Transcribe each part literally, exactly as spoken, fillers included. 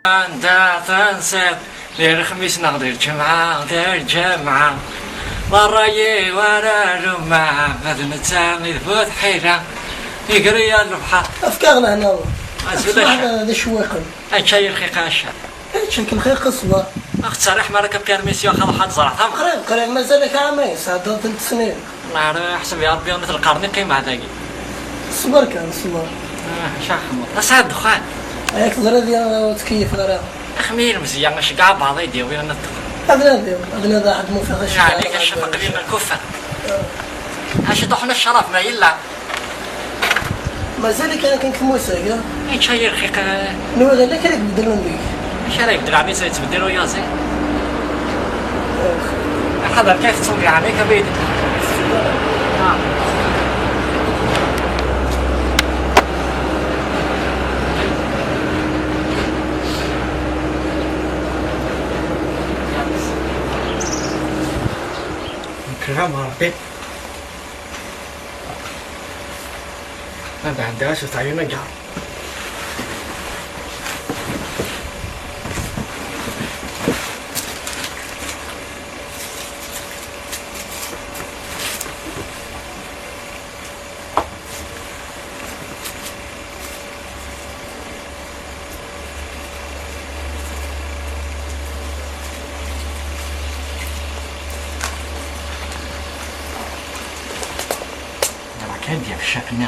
Anda tensiḍ? Di lexmis neɣ di lǧemɛa? Di lǧemɛa. Merra-yi wara lumma, ma d netta i d bu tḥila, iger-iyi ar lebḥer. Efk-aɣ lehna. Azul a Ccix. D icewwiqen. Akka i lxiq a Ccix. Ečč akken xir qesba. Ad ɣ-tserriḥ mi ara k-permission, xaḍ ḥad ẓreɣ tam. Qrib, qrib, mazal-ak ɛamayen, sɛeddaḍ tent snin. Neɛra, ḥseb ya Rebbi, ɣnit lqern iqqim dagi. Ṣber kan, ṣber. Ah, acu ḥemmeḍ. Asɛa ddexxan. Ayak teẓriḍ ya ur ttkeyyifeɣ ara. Axmi ilmezya, aceggeɛ abaɛḍ ay d-yawi ɣnit ddexxan. Ad nadiɣ, ad nadiɣ ḥed mufiɣ aceggeɛ. Yeɛni-k a ccix aqdim lkuffa. Acu tuḥna ccrab ma yella? Mazal-ik akken deg tmusag, ha? Yečča-yi lxiq. Nwiɣ yella kra ibeddlen deg-k. Acu ara ibeddel, ɛni yettbeddil uyaziḍ? Ḥader kan tettun, yeɛni-k abrid. Ah. Nekk d Rebbi. Ad ɛeddiɣ acu teɛyun akka. Kan d-yaf ccakni.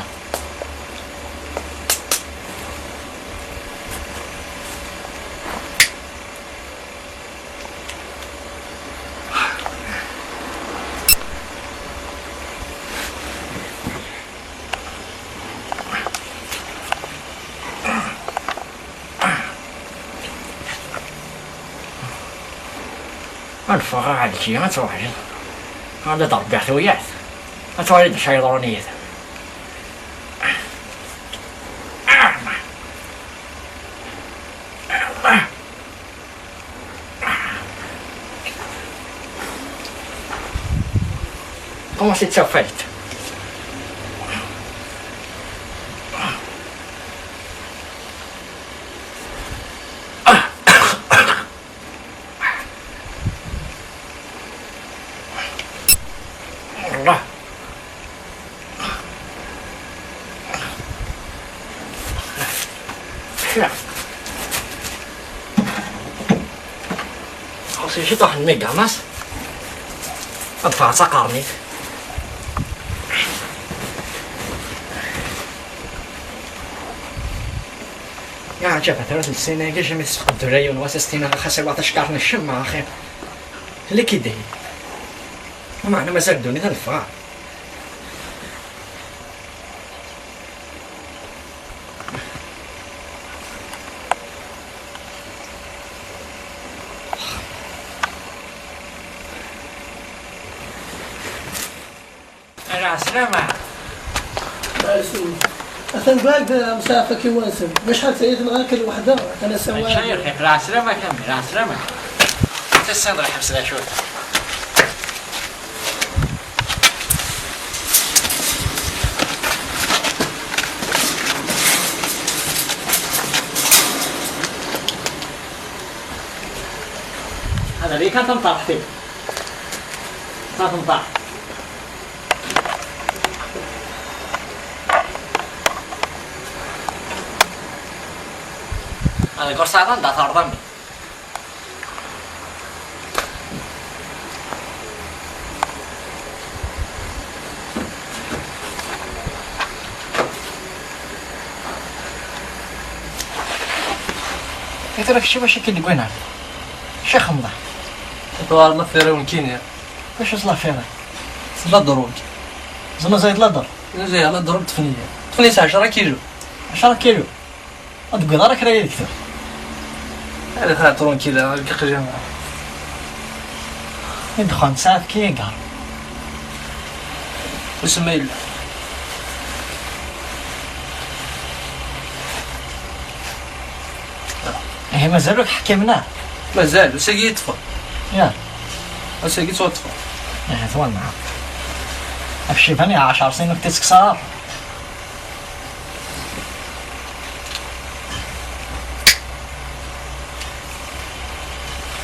Ad ffɣeɣ ɛelki, ad tṛuḥeḍ. Ad d-ṛebbiɣ tuyat. Ad tṛuḥeḍ d acu yeḍrun yid-m. Comment c'est ça fait? Xas ciṭuḥ n migamas. Ad ffɣeɣ d taqernit. Ya ɛǧab, tura d sin-agi, jami tesqeddu la yiwen wass, as-tiniḍ xas iwaṭ acekkaṛ n ccemma, axi. Likidi. Meɛna mazal ddunit ad neffeɣ. Ɛeslama. Ɛeslama. Atan bag, eh, msaɛaf akiwansen. Acḥal sɛid nɣak lweḥda, atan asawa. Acu yexif, ɛeslama kamel, ɛeslama. Tessineḍ lḥebs d acu-t. Hada li kan tamṭaḥt-iw. Tamṭaḥt. Hada gur saɛdan da tarḍam. Tura kečč wacu i k-id-wwin ar da? Acu ixemḍeɣ? Tuɣal la fira-wen kini. Wacu s la fira? S la drogue. Zma zayd la drogue. Zayd la drogue tefniya. Tefniya ɛecra kilu. Ɛecra kilu. Ad d-tewwiḍ ara kra yid-k tura. Ala, tura, tranquille, deg iqjan. I ddexxan tesɛiḍ ki yagar? Wissen ma yella. Ihi mazal ur k-ḥkimen ara? Mazal, usagi i ṭṭfen. Ya. Usagi ttwaṭṭfen. Ihi twenneɛ. Ɣef cciban ya ɛecṛ snin ur k-tt-kkseɣ ara.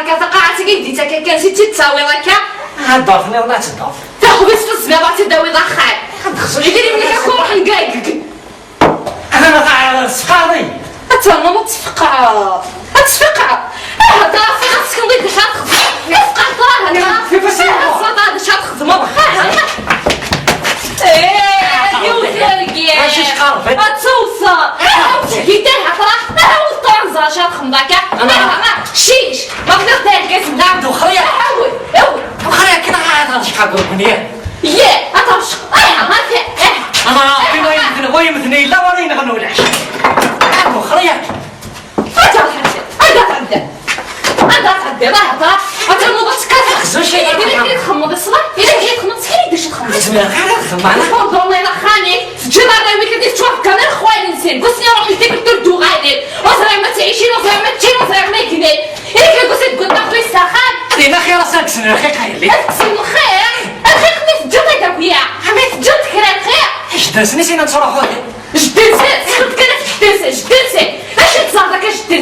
akka, taqaɛet-agi i k-d-ittak akka, ansi tt-id-tawiḍ akka? Ad d-tafeḍ, ad tt-id-tafeḍ. Taxbizt tezmiḍ ad tt-id-tawiḍ axxam. Ad xṣu. Idrimen-ik akk ruḥen deg. Ana ma taɛriḍ, ad tfeqɛeḍ-iyi. Ad ternuḍ ad tfeqɛeḍ. Ad tfeqɛeḍ. Ah, d acu ad txedmeḍ? Tfeqɛeḍ, ah, d acu ad txedmeḍ? Eh, yiwet argaz. Acu teqqareḍ? Ad tewseḍ. Ah, ur tgid ara, ah, ur teqqareḍ d acu ad txedmeḍ akka. Ah, ah, cic. Ma tliḍ d argaz, nda. Wexxer-iyi. Ah, awel, awel. Wexxer-iyi, akken ad tɛeḍ, ad tecqaḍ deg ugnir. Yya, ad terceq. Ah, ah, ah. Ama Ṛebbi wa yemten, wa yemten yella, wala yenɣen ulac. Ah, wexxer-iyi. Anda tɛeddiḍ? Anda tɛeddiḍ? Anda tɛeddiḍ? Ah, ah. Ad ternuḍ ad tekkateḍ. Xzu cay. Yella kra txedmeḍ ṣṣbeḥ? Yella kra txedmeḍ ṣṣbeḥ? Yella kra txedmeḍ? Ur zmireɣ ara ad xedmeɣ, ana. Tfudduḍ ma yella axxam-ik, teǧǧiḍ arraw-ik ad yeččur kan ar xwali-nsen. Ur sniɣ ruḥ-ik tikkelt ur d-uɣalen. Ur ẓriɣ ma ttɛicin, ur ẓriɣ ma ččin, ur ẓriɣ ma gnen. Yella kra n wass i d-wwiḍ aql-i s axxam. Ad yili axir ass-a ad kksen lxiq a yelli. Ad kksen lxir? Lxiq mi teǧǧiḍ-t akk ya? Mi teǧǧiḍ-t kra lxir? Jedda-nsen i s-yenna nettruḥu. Jedda-nsen, tesleḍ kan ad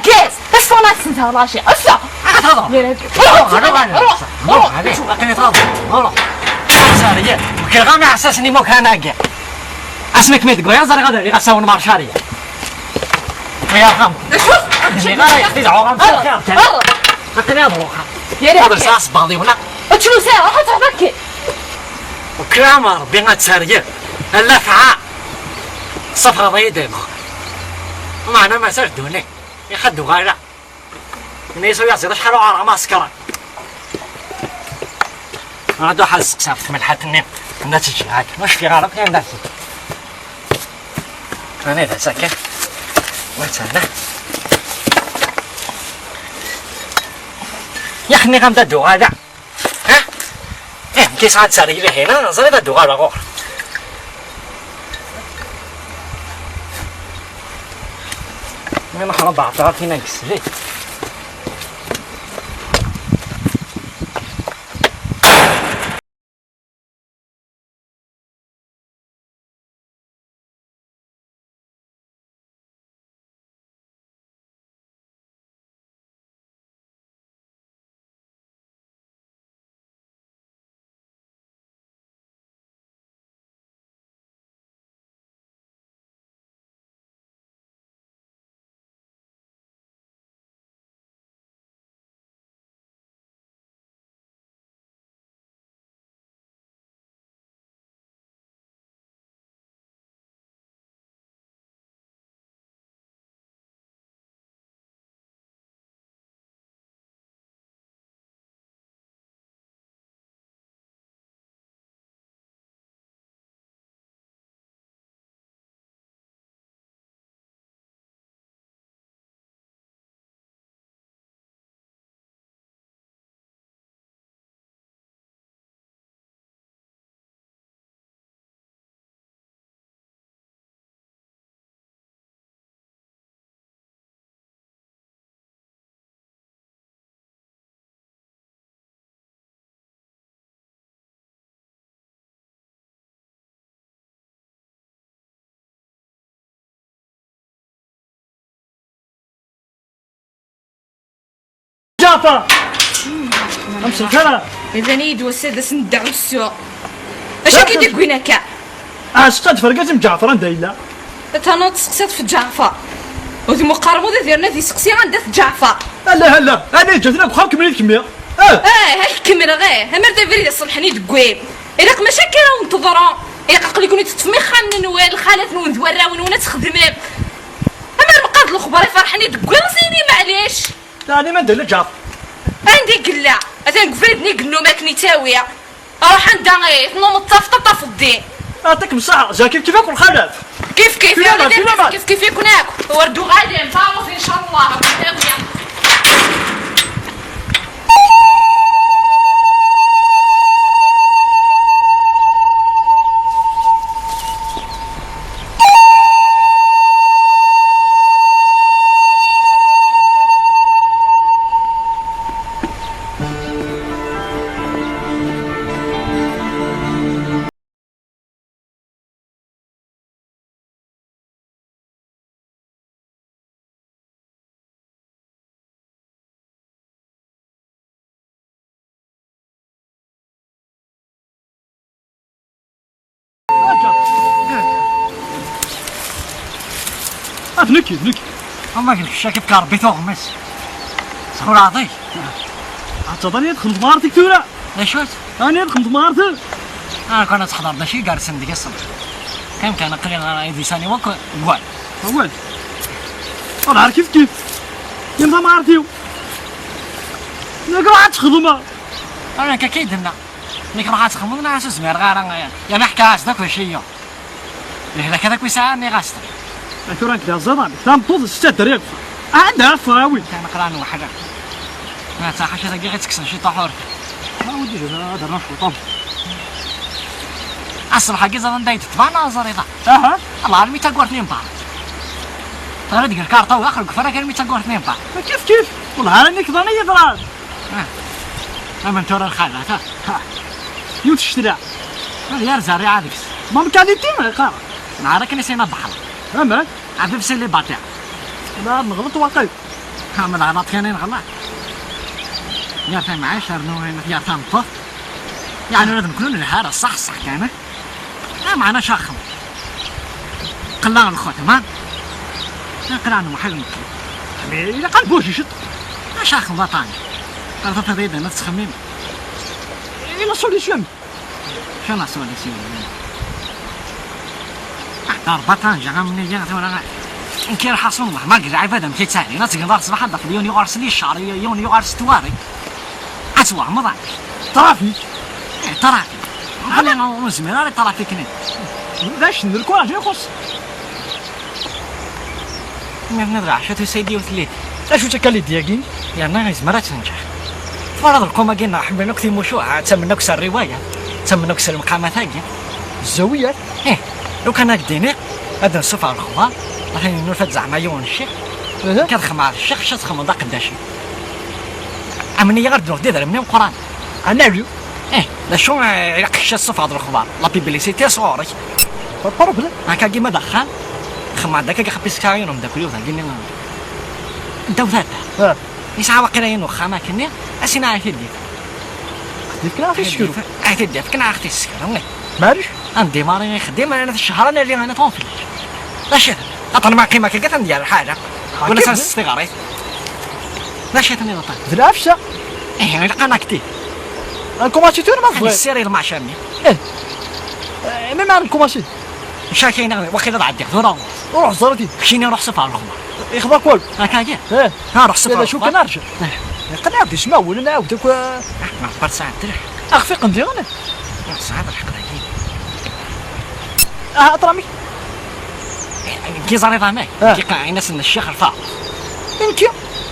argaz! Asfeɣ ad tsenteɣ lɣaci. Ass-a! Ad tadreḍ. Ruḥ, ruḥ, ruḥ, ruḥ, ruḥ, ruḥ, ruḥ, ruḥ. Ruḥ. Ruḥ. Ruḥ. Ruḥ. Ruḥ. Ruḥ. Ruḥ. Ruḥ. Ruḥ. Asmi kem-id-wwiɣ, ẓriɣ ad rriɣ asawen Marcariya. Yerḥam. Nniɣ ara yeqdi dɛuɣ am xir kan. Aql-i ad ruḥeɣ. Ad rseɣ asebbaḍ-iw, neɣ? Ečč ur sɛiɣ, ruḥ ad truḥeḍ akken. Ukreɣ ma Rebbi ad tergel. Ala fɛa. Safɣeḍ-iyi-d imeɣ. Meɛna mazal ddunit. Ixad uɣaleɣ. Ini-as uyaziḍ acḥal uɛerɣ ma ṣekran. Ad ruḥ ad seqsi ɣef tmelḥat-nni. Anda tt-ǧǧiɣ akka? Ur cfiɣ ara akk anda tt-ǧǧiɣ. Anida-tt akka? Wa tt-ana. Yak nniɣ-am-d ad d-uɣaleɣ. Ha? Eh, nekk yesɛa ttargil hina, ẓriɣ ad d-uɣaleɣ ɣur. Mi nxeṛ ḍeɛfeɣ akin ad yesli. Ǧaɛfeṛ! Amselxir! Iban-iyi-d wass-a d ass n ddeɛwessu. Acu akka i d-iggwin akka? Ɛasseq ad fergatem Ǧaɛfeṛ anda yella. Tanaḍ tseqsiḍ f Ǧaɛfeṛ. Udem uqermud ad yerna ad iseqsi anda-t Ǧaɛfeṛ. Ala, ala, ala, yeǧǧa-ten akk xar kemmel-it kemmi. Eh! Eh, ad k-kemmleɣ, eh. Amer d abrid iṣelḥen i d-wwim. Ilaq mačči akka ara wen-teḍru. Ilaq aql-iken teṭṭfem ixxamen-nwen, lxalat-nwen d warraw-nwen ad txedmem. Amer meqqar d lexbar iferḥen i d-wwiɣ, s ini maɛlic. Teɛni anda yella Ǧaɛfeṛ? Anda i yella? Atan deg ubrid-nni i yennum akken yettawi. Ruḥ anda i tnumeḍ tafeḍ ad tafeḍ din. Aɛṭik msaḥ, Ǧakir kif akk lxalat. Kif kif, kif kif, kif kif ikun akk. Ur d-uɣalem, taruẓ incallah. Ad nekki, d nekki. Ama kečč, kif ka Rebbi tuɣem-as. Sxur ɛḍi. Atta, ḍani ad xedmeḍ ɣer tik tura. D acu-tt? Ḍani ad xedmeḍ ɣer tura. Ah, kan ad tḥeḍreḍ d acu i yersen deg iṣel. Kan kan aql-i ɣer idisan-iw akk wal. Awal. Ḍeɛr kif kif. Yem tamɣart-iw. Nekk ruḥ ad txedmeḍ. Ara nekk akka i d-nna. Nekk ruḥ ad txedmeḍ, neɣ ur zmireɣ ara. Yerna ḥkiɣ-as-d akk d acu-yi. Lehlak ad akk yesɛa, nniɣ-as-t. A tura nekk d aẓidan, tameṭṭut s ttadder yakk. Ɛad ara tfeɣ, awi. Kan aql-aɣ nweḥḥel. Ma d taḥaca dagi i ɣ-ittekksen ciṭuḥ ur. Awi-d ihi, ad rnuɣ cwiṭ. Aṣebḥ-agi ẓer anda i d-tban aẓar iḍ-a. Aha. Alɣa armi d tagurt n imbar. Teɣra deg lkarṭa u axer deg ufrag armi d tagurt n imbar. Kif kif. Wellah ara nekḍen i yeḍran. Ah. Aman tura lxalat, ha? Ha. Yiwet ccetla. Ad yar zerriɛa deg-s. Mam qualité, qqar. Nɛar akken i s-yenna Baḥla. Aman? Ɛfif célibataire. La nɣelط waqil. Ha, ma d aɣlaṭ kan i nɣellat. Yar tamɛict, rnu yar tameṭṭut. Yeɛni ula d nekkni nelha ara, ṣṣeḥ, ṣṣeḥ kan, eh? Ah, meɛna caxem. Qella lxutam, ha? Aql-aɣ nweḥḥel nekki. Ilaq ad nbuji ciṭ. Acu axem baṭan? Ar tafeḍ yid-neɣ tettxemmim. Et la solution? Acu la solution? Aḥdar baṭan, jaɣ amnigi tura. Nekki lḥaṣun, ma gla ɛibad amek i ttɛedin, ad tegneḍ ar ṣṣbeḥ ad d-tafeḍ yiwen yuɣal s licar, yiwen yuɣal s twari. Ad twehmeḍ. Trafik. Eh, trafik. Ala, ur nezmir ara i trafik-nni. D acu n lkuraǧ i ixuṣṣ? Mi nniḍ leɛca tusa-yi-d yiwet n lidi. D acu-tt akka lidi-agi? Yerna yezmer ad tenǧeḥ. Twalaḍ lqum-agi neɣ ḥemmlen akk timucuha, ttamen akk s rriwaya, ttamen akk s lemqamat-agi. Zzawiyat? Ih, lukan ad k-d-iniɣ, ad nessufeɣ lexbar, atan nufa-d zeɛma yiwen n ccix, Aha. Kad xemɛeɣ ccix, ad txemmeḍ aqeddac-iw. Amen-iyi ar d-nuɣ d idrimen imeqqranen. Analu? Ih, d acu, eh, ilaq kečč ad tessufɣeḍ lexbar, la publicité sɣur-k. Pas de problème. Akka gima d axxam, xemmeɣ-d akka xapiska yiwen umeddakel-iw dagi-nni. Ddaw tata. Ah. Yesɛa waqila yiwen uxxam akkenni, a s-iniɣ ad t-id-yefk. Ad t-yefk neɣ ad t-yessekru? Ad t-id-yefk neɣ ad t-yessekru, ih. Maɛlic. Ad ndimari ixeddim, ana ccehra nali ana tɣunfel. D acu? Aṭer ma qqim akka, atan d-yerr lḥala. Wala akken s tiɣrit. D acu i teniḍ aṭan? D lɛefsa. Ih, ilaq ad nakti. Ad nkumaci tura ma tebɣiḍ. Ad nessirid lmeɛca-nni. Ih. Eh, mi ma nkumaci? Maca kayen, waqila ad ɛeddiɣ tura. Ruḥ ẓer-it-id. Keččini ruḥ sufeɣ lexbar. Ixḍa-k walu. Akka kan? Ih. Ha, ruḥ sufeɣ lexbar. Acu kan arǧa. Ih. Qneɛ-d isma wul, nɛawed akk, eh. Ah, ma tqal sɛiɣ ddreɛ. Axfiq n diɣen. Ah, tesɛiḍ lḥeqq dagi. Ah, aṭramik. Nekki ẓriɣ amek. Ah. Nekki qqaren-asen Ccix Lfaruq. Nekki?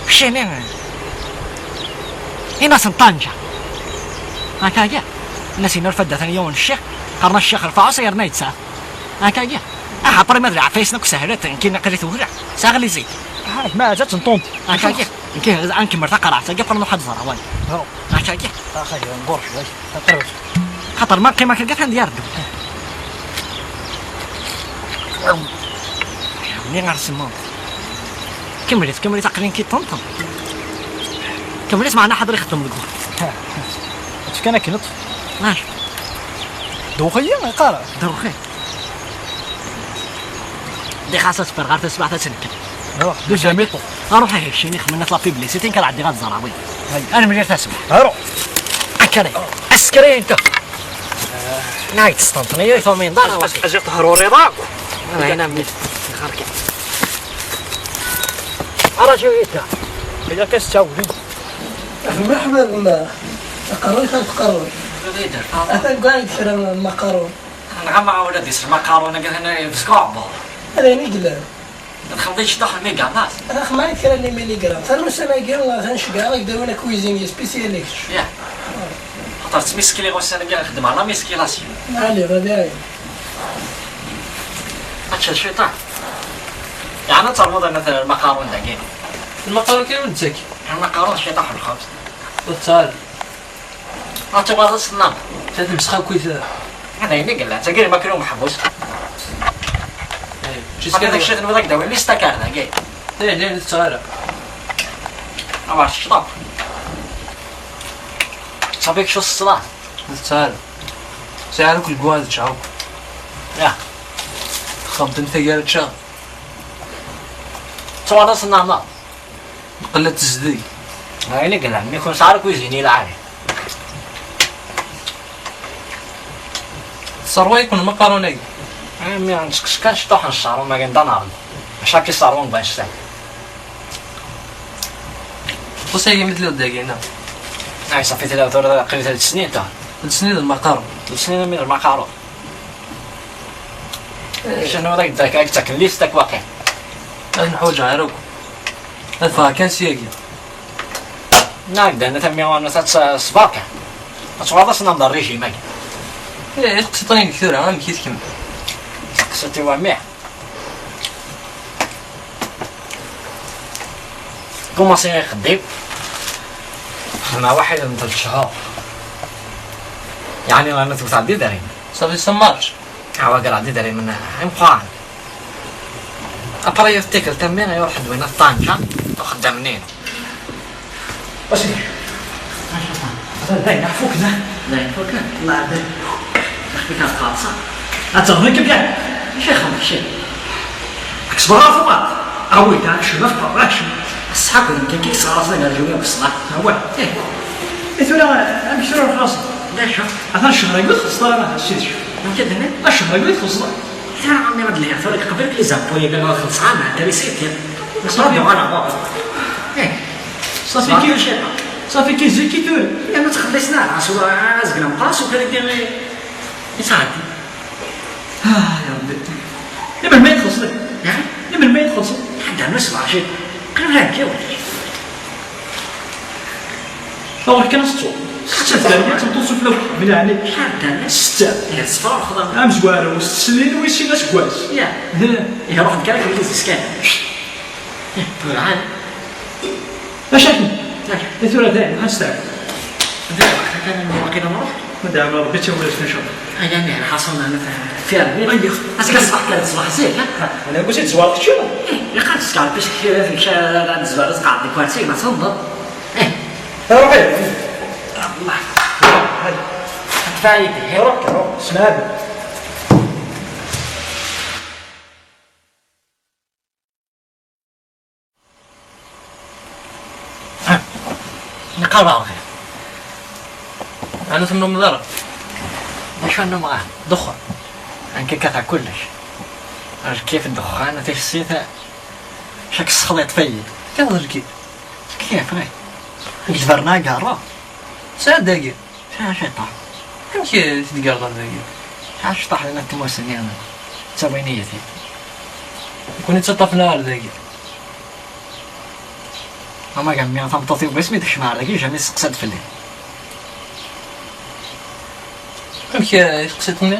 Keččini. Ini-asen Ṭanja. Akka kan? Ini-asen yennulfa-d atan yiwen n ccix, qqaren-as Ccix Lfaruq yerna yettaf. Akka kan? Ah, après ma d lɛafayesen akk sehlet, nekki aql-i tewreɣ. Sɛiɣ les idées. Ah, ma ad tenṭunt. Akka kan? Nekki ad nkemmel taqerɛet-agi, après nruḥ ad nẓer awal. Ṛuḥ. Akka kan? Axi, nḍur cwiṭ. Qrib. Xaṭer ma qqim akka, atan d-yerdu. Ni ɣer semmaḍ. Kemmlet, kemmlet, aql-in ki ṭenṭen. Kemmlet, meɛna ḥader ixeddem deg uxxam. Tefkan akken ṭṭef. Mac. Dewxi, iqqar. Dewxi. Di xas ad teffer ɣer tasbaɛt ad tenker. Ruḥ, d ujamiṭu. Ruḥ, ah, keččini xemmen at la publicité, nekk ad ɛeddiɣ ad ẓreɣ, wi. Hay. Ad nemlil tasbaɛt. Ruḥ. Akkari. Askri, nekk. Nɛid, testenṭen-iyi, ur tumin d ara, waki. Aziɣ tehruriḍ akk. Ala, hina, mmi. Xerki. Ara jiw yedda. Ilaq ad s-ttawlen. Meḥmed, ma. Aqerruy kan tqerruy. Atan deg kra n lmaqarun. Nɣama ula d isem maqarun-agi, atan yebzeg uɛebbuḍ. Ad ayen i yellan. Txedmeḍ-d ciṭuḥ n lmigamas. Axmar kra n imiligram. Talusan-agi, atan ceggɛeɣ ak-d-awin akuizini spécial i kečč. Ya. Xaṭer ttmiskliɣ ussan-agi, xeddmeɣ la musculation. Ɛli, ɣer dayen. Ad teččeḍ ciṭuḥ. Yeɛni ad ternuḍ anat lmaqarun dagi. Lmaqarun kan ur nettak. Lmaqarun ciṭuḥ n lxebz. Ur tettɛal. Ma tuɣaleḍ ad tennam. Ta temsxakit. Ad ayen i yellan, tagi d lmakru umeḥbus. Eh, ǧis. Agi kan deg ciṭ nwiḍ ak-d-awin lis takarda, agi. Eh, la, ur tetteɣ ara. Awer teččeḍ akk. Ṣafi kečč ur tetteɣ ara. Ur tetteɣ ara. Sɛiɣ akk lgwan ad ččeɣ akk. Ya. Texxamt n taggara ččeɣ. Tuɣaleḍ ad tennam. Qella tezdeg. Ayen i yellan, mi kun sɛa lkuzini lɛali. Tserwa-ken lmaqarun-agi? Ay, mi nettkeṣ kan ciṭuḥ n ṣṣarum-agi n danar. Maca ki ṣṣarum n wanect-a. Ɣus-agi mi telliḍ dagi, neɣ? Ay, ṣafi tella tura qrib ad tesnin ta. Ad tesnin lmaqarun. Ad tesnin mi lmaqarun. Canu rek dak, ak taken list ak waqil. Ad nḥuǧ ara akk. Ad ffɣeɣ kan syagi. Nɛedda, nna tammi, nna tat ṣṣber kan. Ad tuɣaleḍ ass-nna d rrijim-agi. Eh, teqsiṭ-nni-inek tura, amek i tkemmel? Teqsiṭ-iw mliḥ. Kumaṣiɣ ixeddim. Xedmeɣ waḥid n telt cchur. Yeɛni rnu tewteɣ-d idrimen. Safi ça marche. Awa, greɣ-d idrimen imeqqranen. Après yiwet tikkelt am mi iruḥ-d win ṭṭanǧa uxeddam-nni. Asidi. Atan dayen, fukken, ah. Dayen, fukken? Neɛdel. Amek kan txelṣeḍ? Ad teɣliḍ kan? Acu ixeddem kečči? Ad k-ṣebreɣ ɣef umaṭ. Awi-d, ad k-cnuɣ, ad k-cnuɣ. Ṣṣeḥ akked nekk, ad k-ṣebreɣ ɣef umaṭ. Awah. Ih. I tura, amek tura xelṣeḍ? D acu? Atan ccehṛ-agi ur txellṣeḍ ara, a Sidi. Amek ad d-nniḍ? Ccehṛ-agi ur txellṣeḍ ara. Tura ɛemmi ad lhiɣ tura qbel les impôts-agi ad xellṣeɣ, ɛad ur yesɛi kra. Ṣafi. Ṛebbi ɣur-neɣ. Ih. Ṣafi ki-, ṣafi ki zik i tura. Ya ma txelliṣ ara, ɣas ur azgen amqas u kra i, i sɛeddi. Ah, ya Ṛebbi. I melmi i txellṣeḍ? Naɛam? I melmi i txellṣeḍ? Ḥedd ma sebɛa cit. Qrib la nekki. Ruḥ kan ad tettuḍ. Setta tferniḍ, tmeṭṭut sufella uxxam, yeɛni. Ḥedd. Setta. Ih, ṣfeṛ xḍa. Amezwaru, s tesnin wis sin aseggas. Ya. Ih. Ih, ruḥ nekk ara kem-yizis kan. Ih, tura ɛad. Acu akken? Ih. I tura dayen, ad nesteɛfu. Dayen, waqila nruḥ. Ma d-ɛemmer Rebbi, ttawil-as, in ca Allah. Aya, mmi, lḥaṣun, ana fi Rebbi. Ayya. Azekka ṣṣbeḥ kan, ṣṣbeḥ zik, ha? Ha, ana ur tt-id-zwareɣ kečči. Ih, ilaq ad tezwareḍ, parce que kra, kra, ad tezwareḍ, tqeɛɛed deg wansi, ma txedmeḍ. Ih. Ruḥ, ih. Allah. Ruḥ, ruḥ. Ad tfaydi. Ruḥ, ruḥ. Smaɛd. Nqarbeɣ lxir. Ɛni ur tennumeḍ ara? D acu ad nnumeɣ, ah? Ddexxan. Nekk kkateɣ kullec. Lkif, ddexxan, tissit, cak ssexliṭ fayyi. Kkateḍ lkif? Lkif, ay. Deg tberna i iɣerra. Sɛiɣ dagi. Sɛiɣ ciṭṭaḥ. Amek i t-id-tgerḍeḍ dagi? Sɛiɣ ciṭṭaḥ dinna n tmussni, ttawin-iyi-t-id. Nekkni ttaṭṭafen-aɣ ar dagi. Ama gam mmi, tameṭṭut-iw, asmi d-kecmeɣ ar dagi, jamais testeqsa-d fell-i. Amek, eh, i teqsiḍ-nni?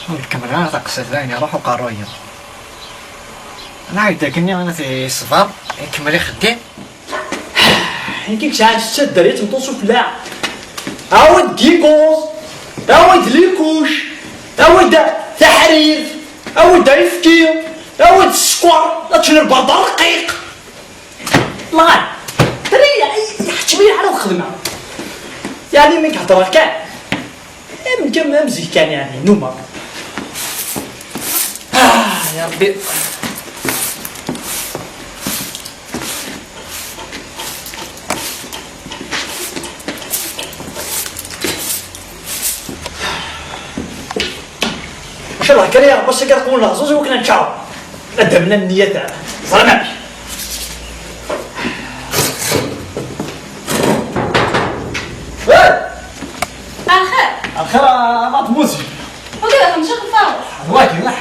Ur nkemmel ara taqsiṭ, dayen iruḥ uqerruy-iw. Nɛawed akkenni, ad t-yeṣber, ikemmel ixeddim. Nekk sɛiɣ setta dderya tmeṭṭut sufella. Awi-d gigos, awi-d likuc, awi-d taḥrirt, awi-d ayefki, awi-d sskeṛ, ad teččen lberḍa rqiq. Lɣan. Tani, yeḥčem-iyi ḥala xedmeɣ. Yeɛni mi k-heddreɣ kan. Am, am, am zik kan, yeɛni, nnumeɣ. Ah, ya Rebbi. Maca lehkar ya Rebbi, ass-agi ad qewlen leɛzuz i wakken ad neččar. Ad d-amnen nniyat, ẓran amek. Hey! Axir. Axir, a, a, a, tmuzi. Ur d-iruḥ meccax lfaṛes. D wagi, lah.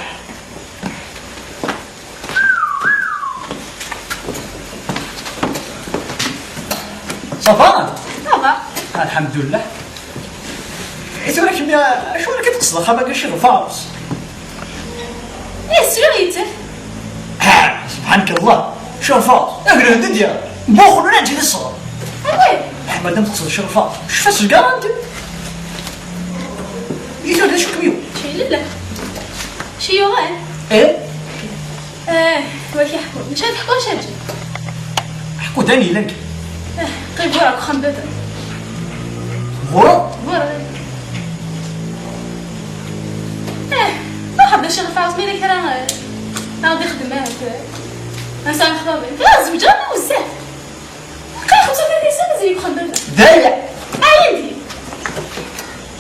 Ça va? Ça va. Lḥemdullah. I tura kemmi, acu ara k-id-qesdeɣ axxam-agi, Ccix Lfaṛes? Ih, sliɣ yettaf. Ah, subḥanak Allah. Ccix Lfaṛes, agla n Didya. Buxel ur ɛǧil i ṣṣɣer. Awi. Ah, madam teqsed Ccix Lfaṛes, cfa s lgaranti. I tura d acu kem-yuɣ? Mačči lalla. Ci yuɣal? Eh? Eh, waki ḥku. Mačči ad ḥku, mačči ad ǧǧeɣ. Ḥku d ayen yellan kan. Eh, qqim ɣur-k uxxam baba. Ɣur-? Ɣur-, eh, ruḥ d acu ɣef ɛawes, ma yella kra, eh, ad ixdem, eh, eh, ad nesɛu lexbaben. Kra zewǧeɣ, ma bezzaf. Qqim xemsa u tlatin sna, mazal-ik uxxam baba. D aya. Ayen di.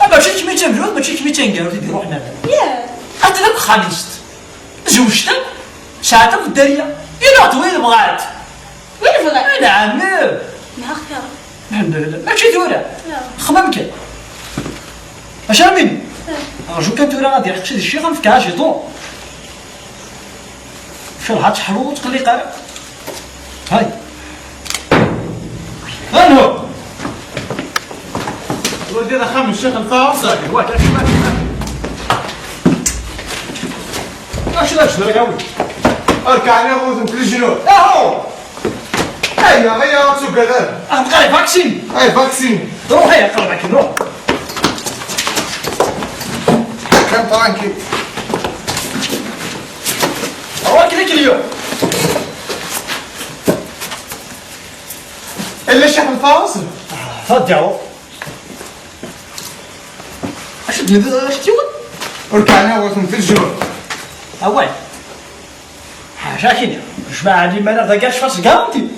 Ah, mačči d kemm i d tamezwarut, mačči d kemm i d taneggarut i d-iruḥen ara. Yeah. Atan akk xalist. Zewǧet akk, sɛant akk dderya. Ila d win bɣant. Win bɣant? Ay nɛam. Nɛaɣ kra. Lḥemdulillah. Mačči tura. Ya. Xmam kan. Acu ara m-inin? Ya. Rju kan tura ad iḥeqci di ccix, ad m-fkeɣ ajiṭun. Ferḥat teḥluḍ ur tqelliq ara. هاي. أنو؟ ودي أنا خمس شيخ الفاوس. واحد، واحد، واحد. اش لاش درك هاوي؟ اركع على غوث انت الجنود. اهو. هيا، هيا، تسوق هذا. اه، بقى لي فاكسين. اي فاكسين. روح يا قلبك، روح. كان ترانكي. هو كليك اليوم. الا شيخ الفاوس. فدعوا. اش تلبس، اش تيوت؟ اركع على غوث انت الجنود. اواي. حاشا كينيا. جماعة اللي ما نرضى كاع شفاس كارنتي.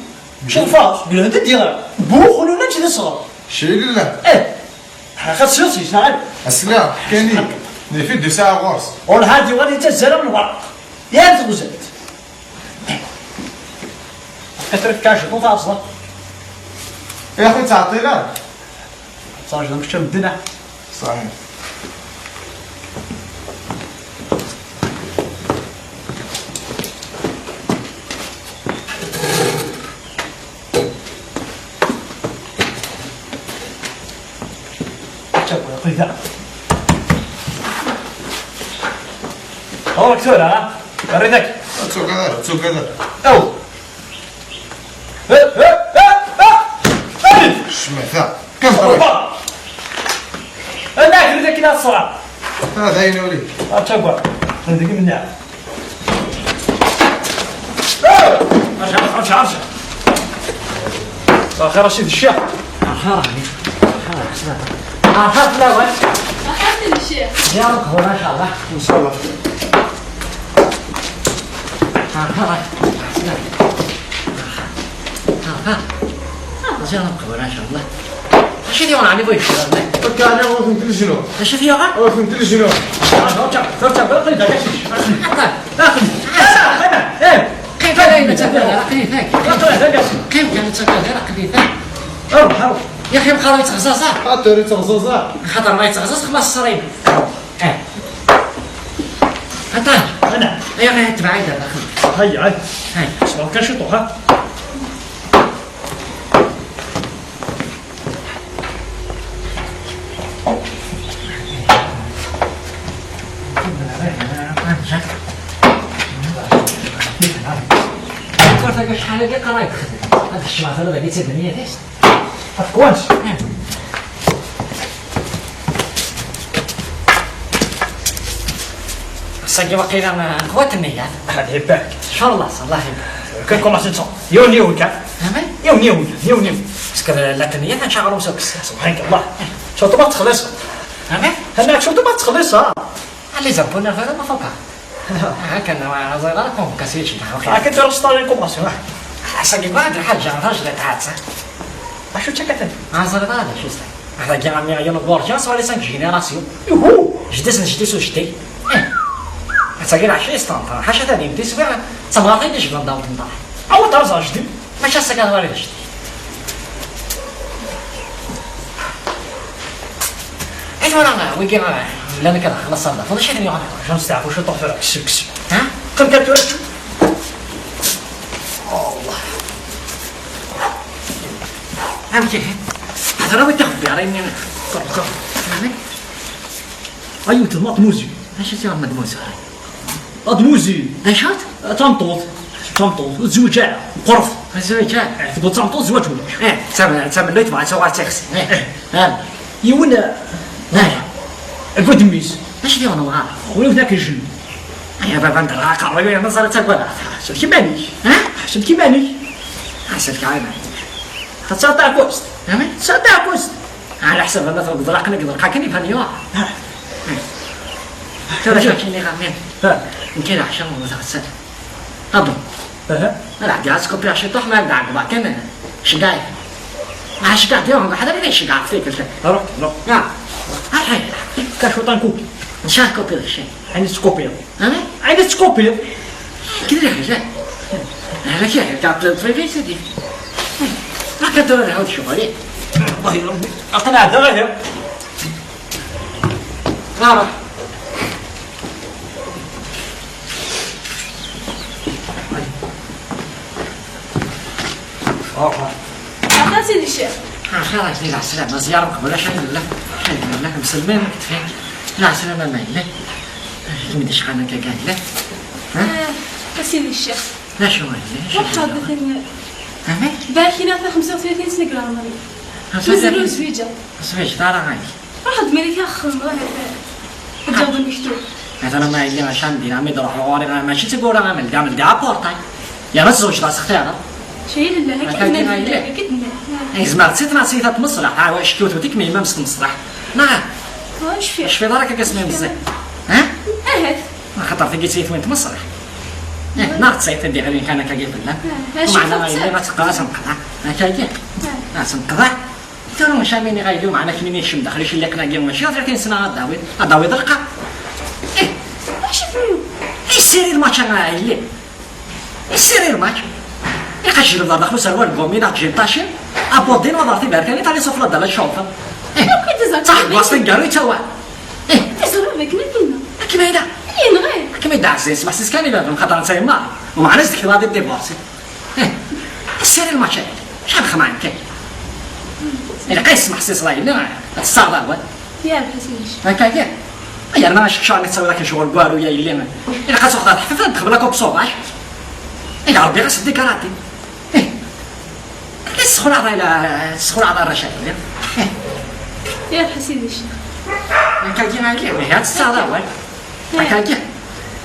شوف فاس، بلا انت دير. بوخ ولا نمشي للصغر. شي لله. ايه. ها خاص يوسي، شنو غير؟ السلام، كاينين. لي فيت دو ساعة غورس. والهادي ولي انت الزلم الورق. يا انت وزلت. كترك كاش، طول فاصلة. يا اخي تعطينا. صار جنب شم الدنيا. صحيح. شوف يا أخوي ذا. هو دكتور، ها؟ وريتك. Together, together. أو. إيه، إيه، إيه، إيه. إيه. شمعتها. كم طريق؟ أوبا. أنا أكل ذاك الناس صراحة. هذا ينولي. أتشبع. هذيك من النار. ارجع، ارجع، ارجع. صباح الخير رشيد الشيخ. صباح الخير عليك. صباح الخير عليك. صباح الخير. صباح الخير الشيخ. يا رب، هو ما شاء الله. ان شاء الله. صباح الخير عليك. صباح الخير. صباح الخير. آه، زين، ربي يقبل إن شاء الله. اش ديال علي بغيت يشرب؟ كان هو كنت الجنو. اش فيها؟ هو كنت الجنو. آه، زوجة، زوجة، بلا قيد، داك الشيء. حتى. داخل. آه، أنا. إيه. كيف كان يتسكر؟ كيف هيك؟ داك الشيء. كيف كان يتسكر؟ كيف هيك؟ أروح، أروح. يا أخي، بقى يتغزازا. خاطر يتغزازا. خاطر ما يتغزاز، خلاص الصريم. إيه. أنت. أنا. يا أخي، هات بعيد هذا، خلي. هيا، هيا. هيا. اسمع، كان شي طوح، ها؟ شحال هادي قرايب خدمت. هاد الشمعة هذا بغيت الدنيا فيس. Of course. صاكي واقيلا ما قوات النية. هذه باك. ان شاء الله، الله يبارك. كنكم عشان تصور. يوني وكا. أمان؟ يوني وكا، يوني. بس كذا لا تنية نشغلوا سوكس. سبحانك الله. شو طبعا تخلص؟ أمان؟ هناك شو طبعا تخلص، ها؟ اللي زبون هذا ما فوقها. هكا أنا زغير كون كاسيتشي. هكا دير ستاري كوماسيون. صاكي بعد الحاجة راجل تعاتسا. اشو تشكتني؟ زغير هذا شو صار؟ هذا كي راني غير بورجاس ولا سانك جينيراسيون. يهو. جدي سن جدي سو جدي. إيه. هذا كي عشرين ستانت. حاشا تاني بدي سبيع. تمغاطي ديش بلان داون تنطاح. أو ترزا جدي. ماشي هسه كان وارد جدي. إيه، وأنا ويكي ما، لا، أنا كذا خلاص صار. فضل شيء ثاني واحد. شنو استعفوا، شو طفرك، سكس. ها؟ كم كانت ورقة؟ الله. أمشي. هذا راه تخبي على إني. طب، طب. أيوة، الماط موزي. اش يا مدموزة؟ الماط موزي. ايش هات؟ تنطوط. تنطوط. زوجة. قرف. زوجة. تقول تنطوط زواج ولا؟ إيه، سامع، سامع، لو يتبع، سوار تاكسي. إيه. ها. يونا. لا. الفود ميس. اش ديالنا معاه؟ ولو ذاك الجن. يا بابا، انت راك قريب، يا نصر، تاكل. شفت كيما نيك؟ ها؟ شفت كيما نيك؟ شفت كيما نيك؟ خاصها تاع كوست. فهمت؟ خاصها تاع كوست. على حسب، مثلًا، بضرقني، بضرقة كان يفهم يوعى. ها. ترى شو كيني غامين. ها. يمكن عشان ما تغسل. أبو. أها. لا، جهاز كوبي عشان تروح ما يدعك بقى، كمان. شقاي. ما شقاي ديوم، ما حدا بيدي شقاي فيك، شقاي. روح، روح. لا. هاي، هاي. كشو طنكو. نشاه كوبي الشيء. يعني سكوبي. أنا؟ عيني تسكوبي. كذا يا حاج. على شي حاجة تعطل في بيت سيدي. ما كدور هاد الشغل. الله يا ربي. عطنا هذا غير. آه. Aṭas i d-icciɣ. Axir, ak-d-ila ɛeslama, ziyaṛa qbel, aḥemdullah, aḥemdullah, mselman, keffi, la ɛeslama ma yella, kem-id-icqan akka kan yella. Ah, a sidi ccix. D acu yella? Acu yella? Amek? Barak ina ta xemsa u tlatin sna deg leɛmer-iw. Mazal ur zwiǧeɣ. Ur zwiǧeḍ ara, ay. Ruḥ ad d-malik axxam, ruḥ ad d-tawiḍ lmektub. Atan ma yelli acu am din, am i d-ruḥeɣ ɣur-i, mačči d tagura, am ldi, am ldi apurṭay. Yerna tzewǧeḍ-as xtiṛ. Cay lillah, akka d-nnan, akka d-nnan. Ay, zemreɣ d titnaṣit ad tmeṣleḥ, ah, wa, cekki ur tewwet-ikem yemma-m s tmeṣleḥ. Neɣ? Ah, cfiɣ. Cfiɣ ara akka asmi meẓẓi. Ha? Ahat. Axaṭer tigi d tiyitwin tmeṣleḥ. Eh, neɣ d tayt ad d-iɣlin kan akka fell-am. Ah, acu meɛna teɣ-, yelli ad teqqar ad tenqeḍ, ha? Akka-agi? Ah. Ad tenqeḍ, ha? Tura maca mi niɣ aydi, meɛna kemmini kcem daxel icelliqen-agi, mačči ɣer tin sna ad d-tawiḍ, ad d-tawiḍ lqaɛ. Eh. Acu-t? Issiri lmač a yelli. Issiri lmač. Iqac jbed ɣer daxel userwal n gumi neɣ tjinṭacin, abudin waḍer tiberkan, iṭali sufla ddala tcawfeḍ. Eh. Akk i d-iẓer. Saḥ, gwas taneggaru yettawa. Eh. Teẓriḍ akken akken. Akken ayda. Yenɣi. Akken ayda ɛziz, ma ḥsiseɣ kan i baba, xaṭer netta yemma. Umeɛna s-tekteḍ ad d-divorsi. Eh, issiri lmač-agi. Acḥal xemɛen kan. Ilaq ad yesmeḥsis la yelli, ad tessaɣeḍ awal. Yerbeḥ a sidi ccix. Akka kan. Yerna acekcur mi tettawiḍ akken ccɣel n waru ya yelli. Ilaq ad tuɣeḍ ɣer teḥfift ad tqebleḍ akk sauvage. Iga Rebbi ɣas deg garanti. Eh. Tessexlaɛeḍ ala, tessexlaɛeḍ arrac a yelli. Eh. Yerbeḥ a sidi ccix. Akka kan a yelli, ihi ad tessaɣeḍ awal. Akka kan.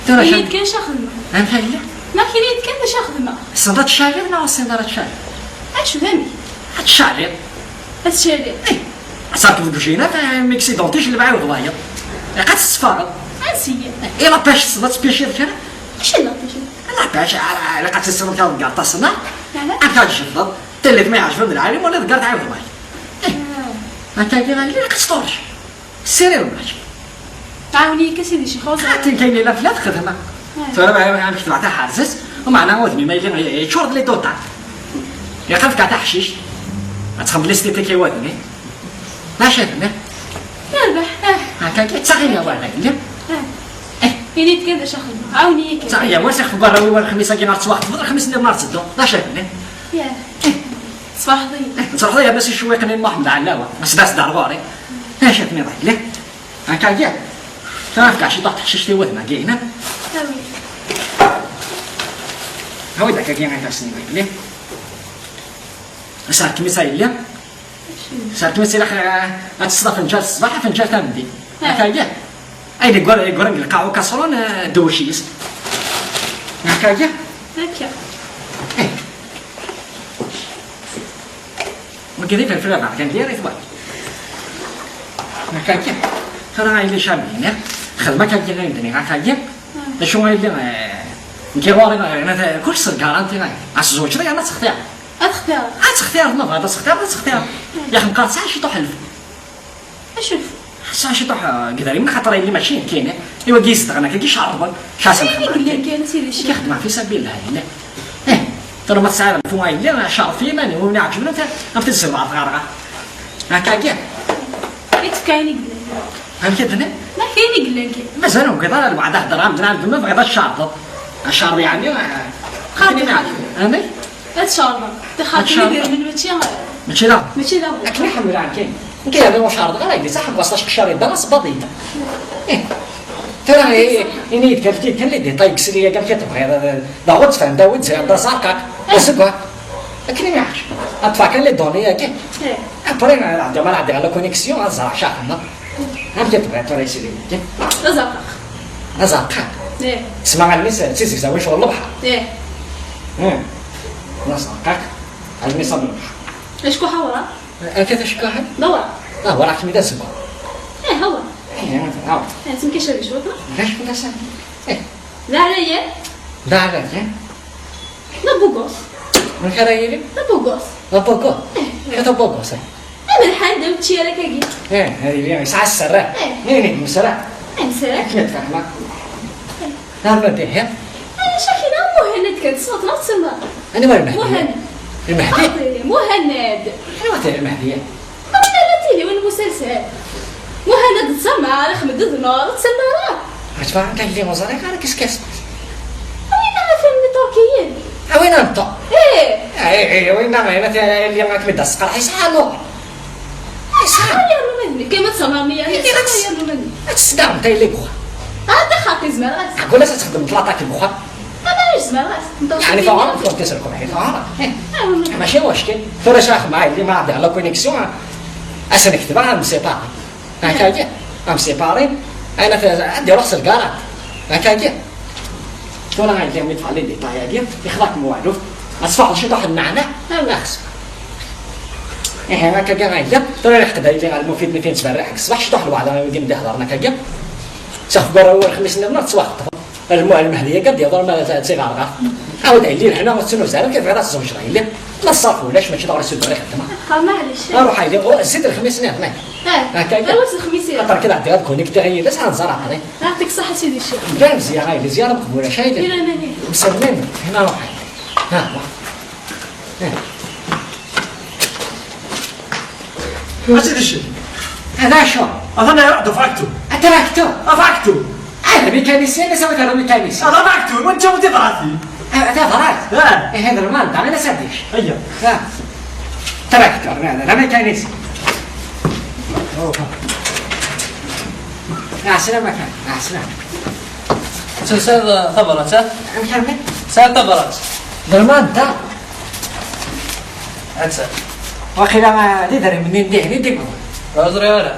Tura ini-d kan acu xedmeɣ. Amek a yelli? Neɣ ini-d kan acu xedmeɣ. Tessneḍ ad tcaliḍ neɣ ur tessineḍ ara ad tcaliḍ? Acu d amek? Ad tcaliḍ. Ad tcaliḍ? Eh. Ad terkeḍ deg ujinat, eh, mi yessidunṭic lebɛi d wayeḍ. Ilaq ad tesfaɣeḍ. Ansi? Eh, i la pêche tessneḍ ad tpêchiḍ kra? Acu d la pêche? La pêche, ah, ilaq ad tessineḍ kra deg aṭas, neɣ? Ala. Amek ad tjebdeḍ? Tellid ma iɛejben d lɛali, wala deg ar tɛiwed wayeḍ. Eh. Ah. Akka kan, ilaq ad tṭurec. Ssiri lmač. Ɛawen-iyi kan sidi ccix, ur ẓriɣ. Xaṭi kan yella fell-ak xedma. Ah. Tura ma, ma, amek tebɛet aḥerzet, umeɛna udem-im ma yella yeččur d les dents. Ilaq ad fkeɣ taḥcict. Ad txedmeḍ l'esthétique i wadem-im. Maca tenna. Yerbeḥ, ah. Akka kan, ttaɣ-iyi awal, a yelli. Ah. Eh. Ini-d kan d acu xedmeɣ. Ɛawen-iyi kan. Ttaɣ-iyi awal, sixef n warraw-iw lexmis-agi ɣer ttwaxeṭbeḍ, lexmis-nniḍen ar ttedduɣ. D acu a tenna? Yah. Eh. Tesferḥeḍ-iyi. Eh, tesferḥeḍ-iyi, yerna s icewwiqen-nni n Muḥemmed Ɛellawa. As d as-d ar ɣur-i. Acu tenniḍ a yelli? Akka kan. Tura fkeɣ ciṭuḥ teḥcict i wadem-agi-inem. Awi. Awi-d akka kan ifassen-im a yelli. Serkem-itt a yelli. Serkem-itt ilaq, eh, ad tesseḍ afenǧal ṣṣbeḥ, afenǧal tameddit. Ah. Akka kan. Ayen yeggura, yeggura deg lqaɛa ukaṣrun, eh, dewwec-is. Akka kan. Akka. Eh. Wagi d ifelfel aberkan d yir itwal. Akka kan. Tura a yelli Camil, xdem akka kan ayen d-nniɣ akka kan. D acu a yelli, eh, nekk ɣur-i, eh, kullec s lgaranti, eh. Ad tzewǧeḍ yerna ad textireḍ. Ad textireḍ. Ad textireḍ, ma tebɣiḍ ad textireḍ, ad textireḍ. Yaxi neqqar tesɛa ciṭuḥ n lfeqq. Acu? Tesɛa ciṭuḥ, eh, n yedrimen, xaṭer a yelli mačči nekkini. I wagi izedɣen akka, i icerḍen. Ayen i yellan kan, a sidi ccix. Xedmeɣ fi sabil llah, yelli. Eh, tura ma tesɛiḍ lfu a yelli, cerḍ f yiman-im, win iɛeǧben, am t-, am t-id-sebɛeḍ ɣer ɣer. Akka kan. I tefka ayen i yellan. Amek i d-tenniḍ? Ma ayen i yellan kan. Mazal ur bɣiḍ ara lweɛd ad heddreɣ am d-, am d-, ma bɣiḍ ad cerḍeḍ. Ad cerḍ yeɛni, eh, xaṭi. Amek? Ad cerḍeḍ. Ad cerḍeḍ. Idrimen mačči, mačči d aɣbel. Mačči d aɣbel. Akken i ḥemmleɣ kan. Nekk yerna ur cerḍeɣ ara, yelli taḥeggaẓt acqeccar yedda asebbaḍ yedda. Eh. Tura, eh, ini-yi-d kan, efk-iyi-d kan les détails deg sri-agi amek i tebɣiḍ, eh, d aɣ-, ur tefhem, d awi-d, d aẓarqaq. Eh. Asegga. Akken i m-iɛǧeb. Ad ṭṭfeɣ kan les données-agi. Eh. Après, ad ɛeddiɣ, ma ad ɛeddiɣ ɣer la connexion, ad ẓreɣ acu xedmeɣ. Amek i tebɣiḍ tura isili-agi? D aẓarqaq. D aẓarqaq? Eh. Tesma allen-is d tizegzawin ccɣel lebḥer. Eh. Hmm. D aẓarqaq. Allen-is am lebḥer. Acku ḥawra. Akka d acekkaḥen? D awraɣ. D awraɣ, kemmi d azeggaɣ. Eh, awraɣ. Eh, awraɣ. Eh, ttmekkaceɣ cwiṭ. D acu d ass-a? Eh. D aɛlayan. D aɛlayan. D abugos. Amek ara yili? D abugos. D abugos? Eh, eh. Kečč d abugos, eh? Amelḥan, d učči ara kagi. Eh, ad yili yesɛa sser, eh? Eh. Ini-d, nesra. Eh, nesra. Akken ad fehmeɣ. Eh. Nerna dihin. Acu akkin a Muhannad kan, tessneḍ neɣ tsemma? Anwa Lmehdi? Muhannad. Lmehdi? Xaṭi, Muhannad. Anwa-t Lmehdi? Muhannad d tili win n usalsal. Muhannad d Samar, Ahmed d Nur, tsemma ara? Ɛetba, anta yelli ur ẓriɣ ara qu'est-ce qui se passe. A win ara fren Iṭurkiyen. A win ara nṭa. Eh. Ay, ay, winna, ay, ma tara yelli ad kem-id-tesqerḥ, yesɛa luɣ. Yesɛa. Ay, yernu ma d nekk, ma tsemmaḍ-iyi, ay, yesɛa, ay, yernu ma d nekk. Ad tesdaɣem tayelli deg uxxam. Ah, d axaṭi, zemreɣ-as. Aql-as ad txedmem ṭlaṭa deg uxxam. Ah, ma zemreɣ-as. Yeɛni tuɛreḍ, tuɣ-tis lqemḥi, tuɛreḍ. Eh. Ah, wala. Mačči wackil. Tura cax mɛa yelli, ma ɛeddiɣ la connexion, ah. Ad sen-ketbeɣ, ad msipari. Hakagi, ad msipari. Ayen ad, ad d-iruḥ s lgarat. Hakagi. Tura ɣa yelli mi tfeɣ les détails-agi, ixḍa-kem walu. Ad tfaḥeḍ ciṭuḥ n nneɛna, a laxs. Ihi, akkagi ɣa yelli, tura riḥ qbayli ɣer lmufid mi tin ttberriḥ deg ṣṣbeḥ, ciṭuḥ lweɛda i wigi m-d-iheḍren akkagi. Ttafgar awal xmis nniḍen ad tettwaxeṭṭfeḍ. Lmu-, lmehdi-agi ad d-yeḍru ma d, d tiɣerɣert. Ɛawed a yelli, leḥna ur tettnuz ara, kif bɣiḍ ad tzewǧeḍ a yelli. Ma ṣṣerf ulac, mačči d aɣris ur d-ixeddem. Axa, maɛlic. Aruḥ a yelli, ɣur-, zid lexmis nniḍen. Eh, akkagi. Awi-tt lexmis-iḍen. Xaṭer kra ɛeddiɣ ad connectiɣ yid-s, ad nẓer aqdi. Yeɛṭik ṣṣeḥḥa a sidi ccix. Mbeɛd mezyaɣ a yelli, zyaɣ am qbul, acu a yelli? Di laman-ik. Msellmen, hna ruḥ. Ha, ruḥ. Eh. Acu d acu? Hada acu? Atan iruḥ-d ufraktur. Atraktur? Afraktur. Ah, d amikanisyan, acu d amikanisyan? Ah, d afraktur, wa netta ur d-iḍra-t. Ah, d aḍraf? Ah. Ihi, d lmanda, ɣilas ad d-yečč. Ayya. Ah. Traktur, d, d amikanisyan. Oh. Ah, slam a kan, ah, slam. Tesɛiḍ tabrat, ha? Amek armi? Tesɛiḍ tabrat. D lmanda. Atta. Waqila, ah, d idrimen-nni n dihin i d-yewwḍen. Ur ẓriɣ ara.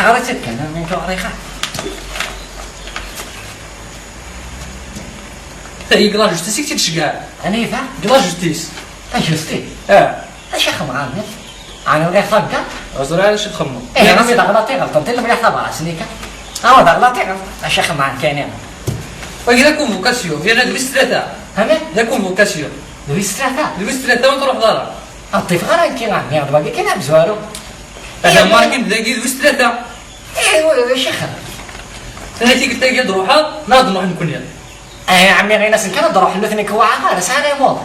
Ɣer-itt-id kan, armi tuɣ ɣriɣ. Tayi deg la justice i k-tt-id-ceggɛen. Anida? Deg la justice. La justice? Ah. Acu xemɣan? Ɛni ɣiɣ tagga? Ur ẓriɣ ara acu txemmeḍ. Eh, ɣas d aɣlaṭ i ɣelṭen, tella mliḥ tabrat-nni kan. Awa d aɣlaṭ i ɣelṭen. Acu xemɣan kan ihi? Wagi d akunvukasyu, yerna d wis tlata. Amek? D akunvukasyu. D wis tlata? D wis tlata ur truḥeḍ ara. Ur ṭṭifeɣ ara nekki, ɛni d wagi kan amezwaru. Aha, markin dagi d wis tlata. Eh, wa, d acu xemɣan? Tagi tikkelt-agi ad d-ruḥeḍ, neɣ ad d-nruḥ nekkni. Eh, ɛemmi, ɣin-asen kan ad d-ruḥen nutni kewwaɛa, ara sɛan imuḍ.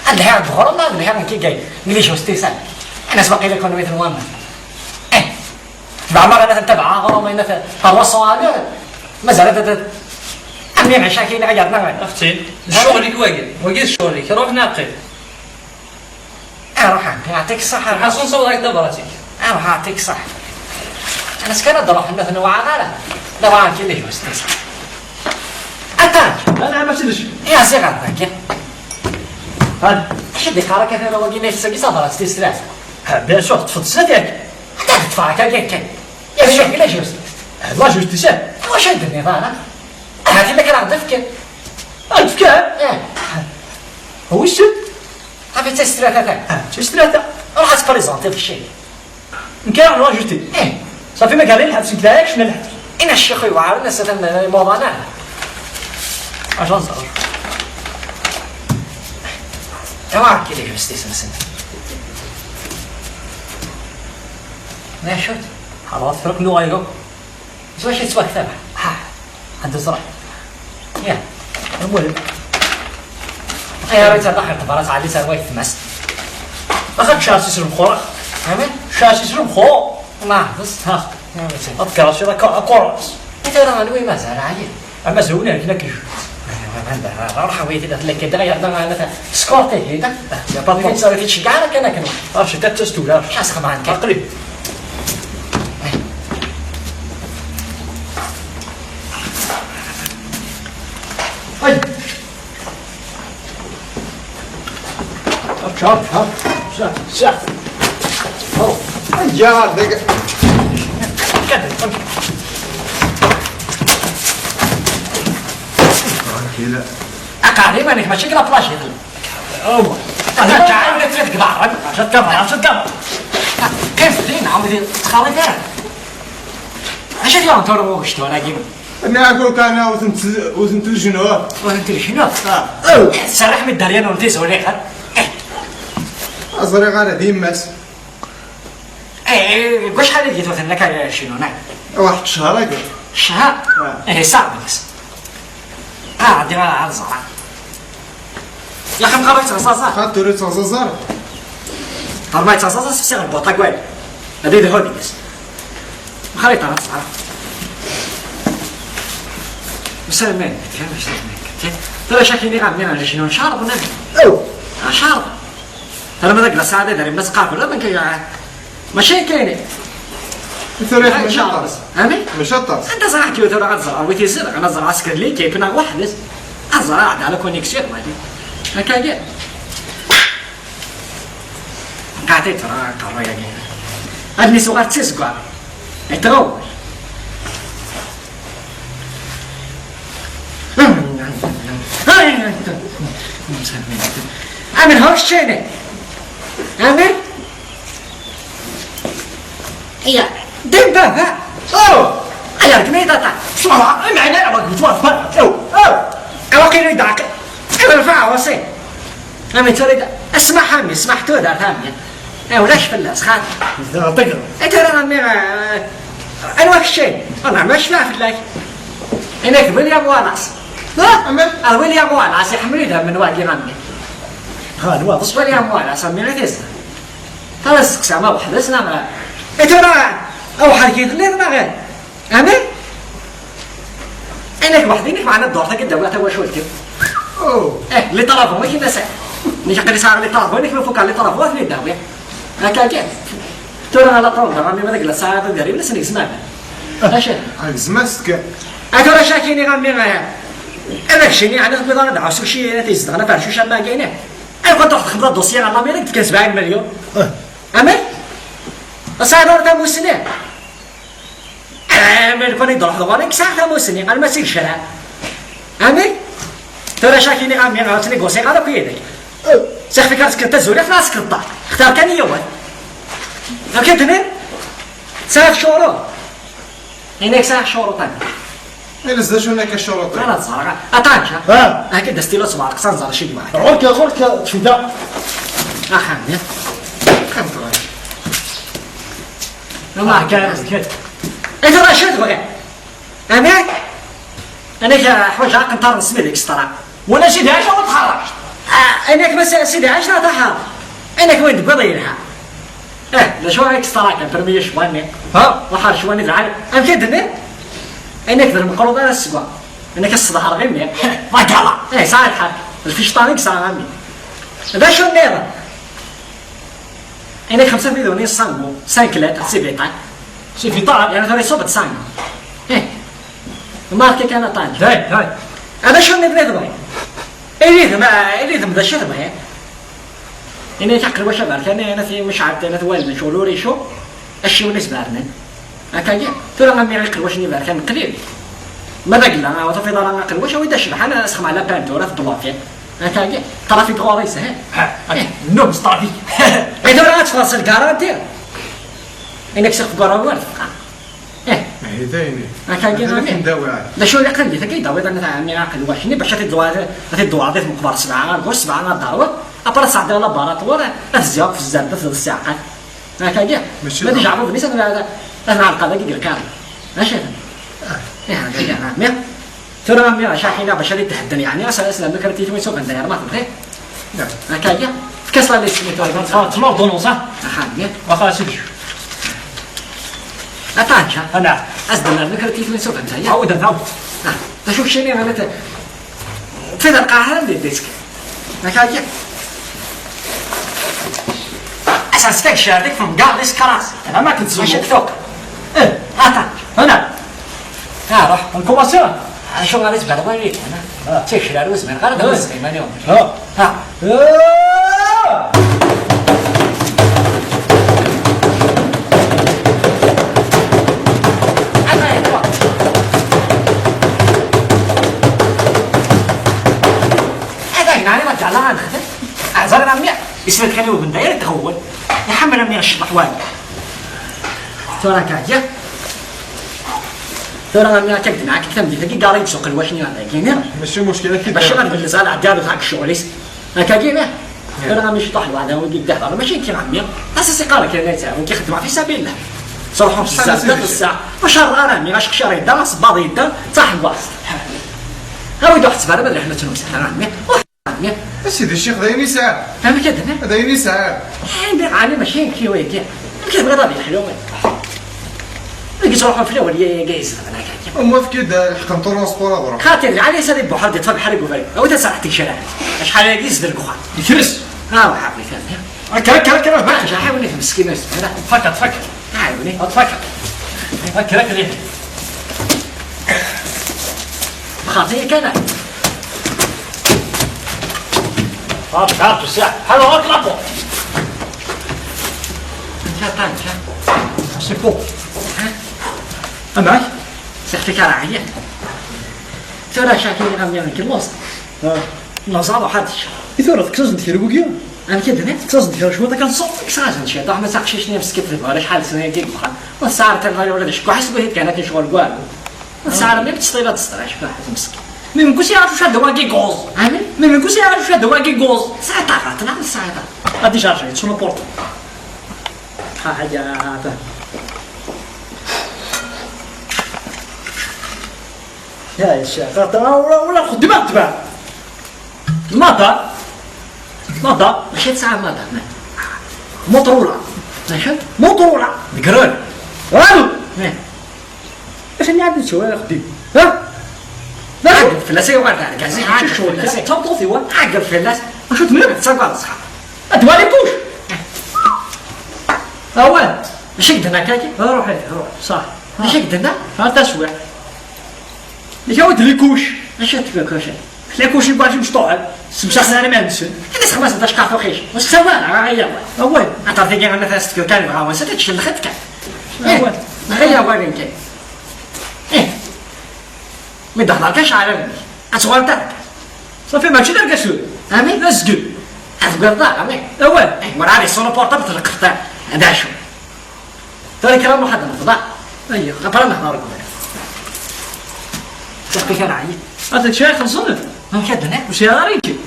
Ad lhiɣ deg uɣrum, ad lhiɣ nekk i gay, ngi justice. Anas waqila kunwi tenwam. Eh, tebɛem ara ntabaɛ aɣrum, ayen terwa ṣṣwalih. Mazal ad, ad, ɛemmi, ɛic akin, ɣiyaḍ, neɣ? Axti, d ccɣel-ik wagi. Wagi d ccɣel-ik. Ruḥ neɣ qqim. Aruḥ, ɛṭi-, yeɛṭik ṣṣeḥḥa. Ḥaṣun sawḍ-ak tabrat-ik. Aruḥ, yeɛṭik ṣṣeḥḥa. Anas kan ad d-ruḥen, ma tenwɛeḍ ara. D awɛan kan i justice. Attends. Ala, mačči d cci. Ya, ziɣ ar dagi. Hadi. Acu d-iqqar akka tura wagi, ma yessagi tabrat tis tlata? Ha, bien sûr, teṭṭfeḍ snat yak. Ata teṭṭfeɣ akka kan. Ya, ziɣ la justice. La justice, eh? Wacu ad d-tenniḍ ara? Ahat illa kra ɣ-d-fkan. Ad d-fkan? Eh. Wissen? Ɣef tis tlata kan. Ah, tis tlata. Ruḥ ad tprizantiḍ cci. Nekk ara rajouter. Eh. Safi ma gari lḥebs nekk d ayak cna lḥebs. Ina ccix yewɛaren ass atan imuḍan ara. Acu ad nẓer? Tawa kili justice-nsen. D acu-t? Ḥerrat fruk n uɣaylu. S wacu yettwaktabeɣ? Ha, ad d-ẓreɣ. Ya, المهم. Ayɣer i ttadaxer tebrat ɛli terwa tmast? Axaṭ cɛas isremxur. Amek? Cɛas isremxur. Ma ḥbes. Ha. Ad tkerrceḍ akka, akuras. I tura anwi mazal ɛyin? Amazun, akken akka. Ruḥ awit-id at lekka, da yerna ma skorti hida. Ya, pas de problème. Ur tettceggeɛ ara kan akken. Ah, c'est peut-être ce tour-là. Ḥas xemɛan kan. Aqli. Ay. Hop, hop, hop. Sa, sa. Oh. Ay, ya, deg. Tranquille. Aqaɛdi, manik, mačči deg la plage. Oh. Aqaɛdi, mačči deg la plage. Aqaɛdi, mačči deg la plage. Qqim din, ɛawed, ur ttxerrif ara. Acu i t-yuɣen tura ugejdur-agi? Nniɣ-ak ur kan ur tent-, ur tent-tujnuḍ. Ur tent-tujnuḍ? Ah. Serreḥ mi dderya-nwen tizuli, ha? Ur ẓriɣ ara d yemma-s. Eh, eh, deg wacḥal i d-yetwatlen akka ccinun-a? Waḥed ccehṛ-agi. Ccehṛ? Ah. Eh, saɛd-is. Ah, ɛeddi ara ad ẓreɣ. Yaxi mqabel ttɣeẓẓaẓar. Xaṭer ur ttɣeẓẓaẓar. Ɣer ma yettɣeẓẓaẓar sefsiɣ lbuṭa n wayeḍ. Ad idhu deg-s. Xaṭer ad teẓreḍ. Usamen, kan, usamen, kan. Tura cakini ɣer mi ɣer jinu ncarḍ, nani? Aw! Ncarḍ. Tura ma d agla saɛad idrimen ad tqabel, ad nka-, mačči kayni. Tura Ay, mačči ncarḍ. Aṭas. Ami? Mačči aṭas. Anda ẓriɣ kiwi tura ad ẓreɣ, wi tizid, ad ẓreɣ asker li kayf neɣ weḥd-s. Ad ẓreɣ, ɛad ala connexion, wali. Akka kan. Qɛed i tura aqerru-yagi. Adlis uɣal d tizeggaɣ. Itɣew. Amin, hawc ččini. Amin. Iya, dim baba. Oh! Aya, gmi data. Sala, imɛna ya wad mutwa fa. Oh, oh. Awaqil idaq. Awa fa wasi. Ami tura da. Asmaḥ ami, smaḥ tura ami. Eh, ulac fell-as, xaṭi. Ṭiqer. Eh, tura ami, eh, anwa keččini? Wala ma cfiɣ fell-ak. Inek William Wallace. Ha? Amen? Ah, William Wallace, iḥemmel idammen wagi ami. Ha, anwa? William Wallace, ami i tizda. Tura testeqsam a weḥd-s neɣ? Eh, tura, a weḥd-k i telliḍ neɣ? Amek? Inek weḥd-inek, meɛna ddurt-agi d-awiɣ tawacult-iw. Oh. Eh, les travaux-ik i nasa. Nekk aql-i sɛiɣ les travaux-inek, ma fukeɣ les travaux ad ten-id-awiɣ. Akka kan. Tura ala ṭawda, ami ma d agla sɛiɣ ad iriw nsen gzem aman. Acu? Ah, gzem-as-t kan. A tura cakini ɣammi, eh, ad ak-cini, ɛni tewwiḍ ara d-ɛusu ci ara t-izedɣen afercuc am wagi-inek? Ayɣer ad truḥ texdmeḍ adossier ɣer l'Amérique, tefka sebɛin million? Eh. Amek? Ur tesɛiḍ ara tamussni? Amek kan i d-ruḥeḍ ɣur-i, sɛiɣ tamussni, ɣer ma tt-id-creɛ. Amek? Tura cakini ɣammi, ur ttnegosiɣ ara akk yid-k. Eh. Sixef-ik ara tekkeḍ tazuriɣt neɣ ad tekkeḍ ṭṭaq? Xtar kan yiwet. Amek i d-nniɣ? Tesɛiḍ ccuruṭ? Ini-ak sɛiɣ ccuruṭ-nni. Ini-as d acu-nni akka ccuruṭ-nni? Ara ẓreɣ. Aṭanca. Ah. Akka d astilu ṣbeɛrek, s anẓar acu yebɣa. Ɣur-k, ɣur-k, tfida. Axxam-nni. Qqimet ɣur-i. Luma akka. Ata d acu tebɣiḍ? Amek? Amek ḥwaǧeɣ aqenṭar n ssmid extra. Wala sidi ɛic, awa txerraǧ? Ah, amek ma s-, sidi ɛic neɣ taḥar? Amek win tewwiḍ yelha? Eh, d acu ara k-ṣṣara kan, termi ccwani? Ha? Waḥar ccwani d lɛali. Amek i d-nniɣ? Ayen ak d lmeqrud ara ssewa. Ayen ak as-sḍehreɣ imi. Ḍagala! Eh, sɛa lḥeqq. Lficṭan i yesɛa ami. D acu nniḍen? Ayen ak xemsa biduni n ṣangu, cinq litres, si vital. Si vital? Yerna tura iṣubb-d ṣangu. Eh. Marqué kan aṭan. Day, day. Ad acu nniḍen i tebɣiḍ? Ilidem, ah, ilidem d acu tebɣiḍ? Ini-ak aqelwac aberkan, ini-ak mecɛal, ini-ak wallen, ccɣel ur icu, acciwen isbernen. Akkagi, tura a mmi aqelwac-nni aberkan qlil. Ma d agella, ur tufiḍ ara aqelwac, awi-d acebḥan, asexmeɛ la peinture, ad t-bloquer. Akkagi, trafic ɣur-i yeshel. Ha, ha, nnum s trafic. I tura ad teffɣeḍ s lgaranti. Ini-ak sixef n urawal tebqa. Eh. Ihi d ayen. Akkagi d ayen. D acu yeqqen di tagi, d-awiḍ a mmi aqelwac-nni, bac ad t-id-tewɛeḍ, ad t-id-tewɛeḍ i tmeqbar sebɛa, ar ɣur sebɛa ad d-taruḍ, après ad tɛeddiḍ laboratoire, ad tezziɣ f zzerb, ad tezziɛqal. Akkagi. Mačči ma d ijeɛbuben-is, ad, ad, ad nɛelqeḍ dagi deg lkar. Mačči? Ah. Ihi, d ayen, a mmi. Tura a mmi, acu aḥina bac ad id-thedden, yeɛni, as-, as-, amek ara t-yetwin s ubendayar, ma tebɣiḍ? Akkagi. Efk-as la liste, mi tura. Tma-, tma ordonnance, ah? Aha, a mmi. Waxa, a sidi. Aṭanca. Ana. As-d amer amek ara t-yetwin s ubendayar. Ɛawed, ɛawed. Ah, d acu keččini, a mmi? Tfid lqaɛa di disk. Akkagi. Ass-a s tagcar dik temgar di sekras. Ala ma k-tzuxxu. Acu k-tuɣ? Eh, ata. Huna. Ah, ruḥ. Nkumaṣi? Acu ara tbaleḍ wali? Ah. Ttagcar ur zmireɣ ara ad awiɣ iman-iw. Ah. Ah. Ah. Ata gneɣ ma ǧǧeɣ la nexdem. Aẓar a mmi, isfad kan i ubendayar i tɣewwel. Iḥemmel a mmi ccḍeḥ wali. Tura akka, ya. Tura a mmi akka gneɣ akka tamdint-agi, gar-i yessuq lwac-nni ɣer dagi, niɣ? Mačči muckil, akka. Mačči ɣer belleẓ, ala ɛeddi ad uɣeɣ ccɣel-is. Akkagi, niɣ? Tura a mmi ciṭuḥ lweɛda wigi dehḍer, mačči nekki a mmi. As-as iqqar kan, ay ttɛawan, ki xeddmeɣ fi sabillah. Sruḥeɣ s zzerb, s ssaɛa. Ur cerreɣ ara a mmi, acku ccer yedda, asebbaḍ yedda, d taḥewwaẓt. Awi-d ur ḥetteb ara ma d leḥna ttnusa, a mmi. A sidi ccix, d ayen i sɛiɣ. Amek ad d-nniɣ? D ayen i sɛiɣ. Eh, nniɣ ɛni mačči nekki wayagi. Amek tebɣiḍ ad yeḥlu? Deg yettruḥun fell-awen yagi yezdeɣen akka. Am wafki-d lḥeqq n transport ad ruḥ. Xaṭi, d lɛali-s ad ibuḥer di ṭṭfa bḥal deg ubrid. Awit ad serḥet deg ccariɛ. Acḥal ayagi yezder deg uxxam. Yekres. Ah, waḥaq, ikan. Akka, akka, akka, akka. Ajaḥ, ɛiwen-it meskin, ur yezmir ara. Tfakka, tfakka. Ɛiwen-it. Tfakka. Akka, akka, lih. Xaṭi, kan. Xaṭi, xaṭi, sya. Ḥala ɣer tlaqu. Netta, netta. C'est faux. Ha? Amek? Sixef-ik ara ɛyiɣ. Tura caki ɣamni nekk lluẓ. Ah. Lluẓ, ruḥ ad teččeḍ. I tura teksaẓ-d kra wigi? Amek i d-nniḍ? Teksaẓ-d kra cwiṭ akken ṣṣut. Teksaẓ-d cwiṭ, ruḥ ma d taqcict-nni meskint deg ɣur-acḥal snin-agi deg uxxam. Ur tesɛi ara tafayla ula d acku ḥaseb ihi kan akken ccɣel deg walu. Ur tesɛi ara mliḥ ttesṭila d ttesṭila, acku ḥaseb meskin. Mi mkun si ɛacu cad wagi guẓ. Amin? Mi mkun si ɛacu cad wagi guẓ. Tesɛiḍ taɣaṭ, neɣ ur tesɛiḍ ara? Ad ijarjar, yettun apurṭu. Ha, ha, ya, ha. Ya, ya, ccix, xaṭer, ah, wala, wala, xeddem, xeddem. Mada. Mada. Mačči tesɛa mada, ma. Motorola. Mačči? Motorola. Deg rol. Alo. Eh. Acu n ɛad nettwali axeddim? Ha? Ɛeggeḍ fell-as ay uɣal d argaz. Ɛeggeḍ fell-as. D tameṭṭut-iw. Ɛeggeḍ fell-as. Acu tenniḍ? Tettagadeḍ ṣṣeḥ. Ad twali kuc. Awal. Acu i k-d-nnan kaki? Ruḥ, ruḥ, ṣaḥ. Acu i k-d-nnan? Ar taswiɛt. Yak awi-d likuc. Acu n tkukuc? Likuc n wacu mecṭuḥen. Semsaxen ara iman-nsen. Ad as-xemmasen tacqaṭ uqcic. Ur s-ttawal ara, ay awal. Awal. Aṭer tigi am atas tkukan dɣa wansa ad tcellxet kan. Awal. Eh, ay awal kan. Eh. Mi d-hḍer kan ceɛl allen-ik. Ad tuɣaleḍ ara kan. Ṣafi, mačči d argaz tura. Amin. D azgel. Ad tugadeḍ ara, amin. Awal. Eh, werɛad yeṣṣunu portable tleqqfeḍ ara. D acu? Tura kra n waḥed nefḍa. Ayya, après nehḍer deg ubrid. Ttaqi kan ɛyiɣ. Ata kra ixelṣen? Amek ad d-nniɣ? Ur sɛiɣ ara ikken.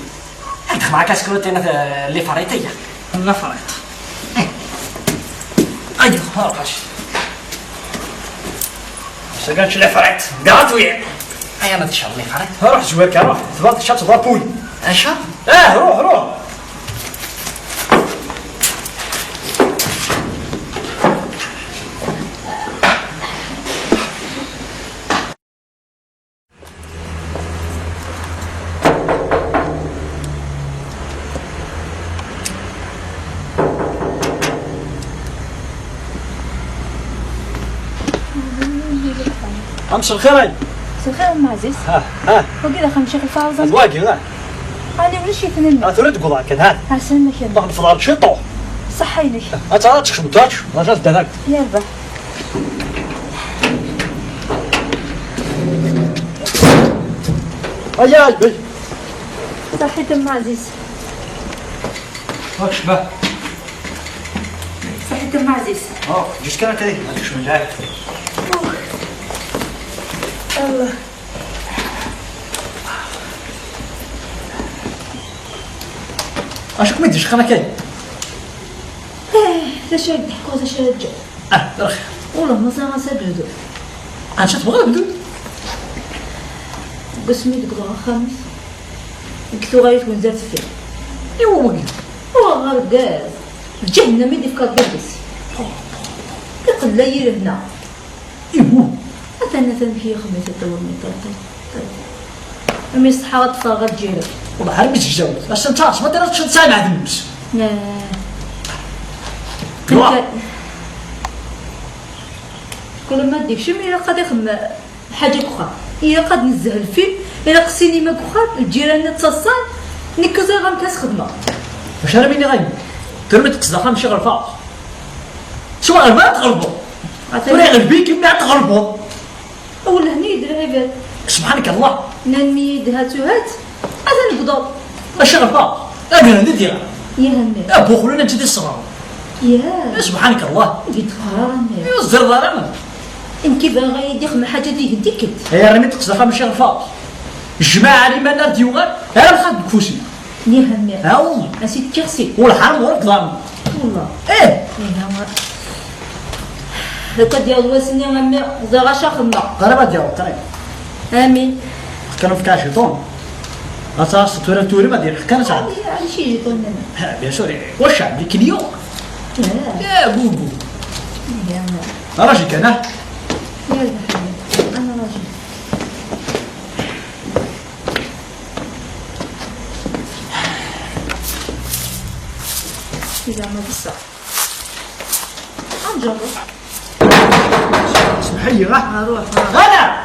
Ad d-xedmeɣ kaskrutina, eh, les frites, ayya. Les frites. Eh. Ayya, ruḥ. Sagan les frites. Gratuit. Ayya, ma tecreḍ les frites. Ruḥ zwir kan, ruḥ. Tebɣa tečča, tebɣa poule. Acu? Eh, ruḥ, ruḥ. مساء الخير. مساء الخير أم عزيز. ها، ها. وكي دخل شيخ الفاوزة؟ الواقي، ها. أنا ولا شي ثنين. ها، تريد تقول هكا، ها. ها، سلمك يا. طب نفضل شي طوح. صحة لك. ها، تعال تخدم، تعال. لا، جات دهك. يا ربح. هيا، هيا. صحيت أم عزيز. واش باه؟ صحيت أم عزيز. اه، جيت كان كاين، هذيك شنو جاي؟ أوه. الله. اش كم يديش خنا كاين؟ ايه، ذا شاد تحكو، ذا شاد جو. اه، رخ. والله ما زال غنسى بهدو. انا شفت بغا بدو. قسمي ديك دغا خامس. قلت له غير تكون زاد فيه. ايوا وقت. هو غير قاز. جهنم يدي في كاربيدس. يقول لا يرهنا. ايوا. اثنى ثنى كي يخمي تدور من طرطي. أمي الصحة غتفرغ غتجيرك. والله حرمي تجاوب. اش انت ما تقدرش تسامع ذنبش. لا. لا. كل ما ديك شي ميرا قد يخم حاجة أخرى. إلا قد نزه الفيلم، إلا السينما أخرى، الجيران تصصان، نكزر غنكاس خدمة. واش أنا مين غايب؟ ترمي تقصد خام شي غرفة. شو غرفة تغلبوا؟ عطيني. ولا غلبي كيما تغلبوا. ولا هني يدير عباد. سبحانك الله. ننمي يدها تهات. هذا نقدر. اش غلطة؟ اقرا ندير. يا همي. ابو خلونا انت دي الصغار. يا. يا سبحانك الله. قلت غرامي. يا الزر غرامي. انت باغي يديخ من حاجة دي هديك انت. يا رمي تقصد خام شي غلطة. الجماعة اللي ما نار ديوغان، انا الخد كوسي. يا همي. ها والله. اسيد كيغسي. والحرام ورد ضرب. والله. ايه. ايه هو. لقد يا الواسني عمي زغا شخنا. غير ما ديرو طيب. امين. كانوا في كاشي طون. غتصاص تورا توري ما دير كان ساعة. هذه، هذه شي يجي طون منه. ها، بيان سور. واش عندي كليون؟ لا. يا بوبو. يا. راجل كان، ها؟ يلا حبيبي، أنا راجل. إذا ما قصر. نجرب. اسمح لي، ها؟ روح، ها. غلا!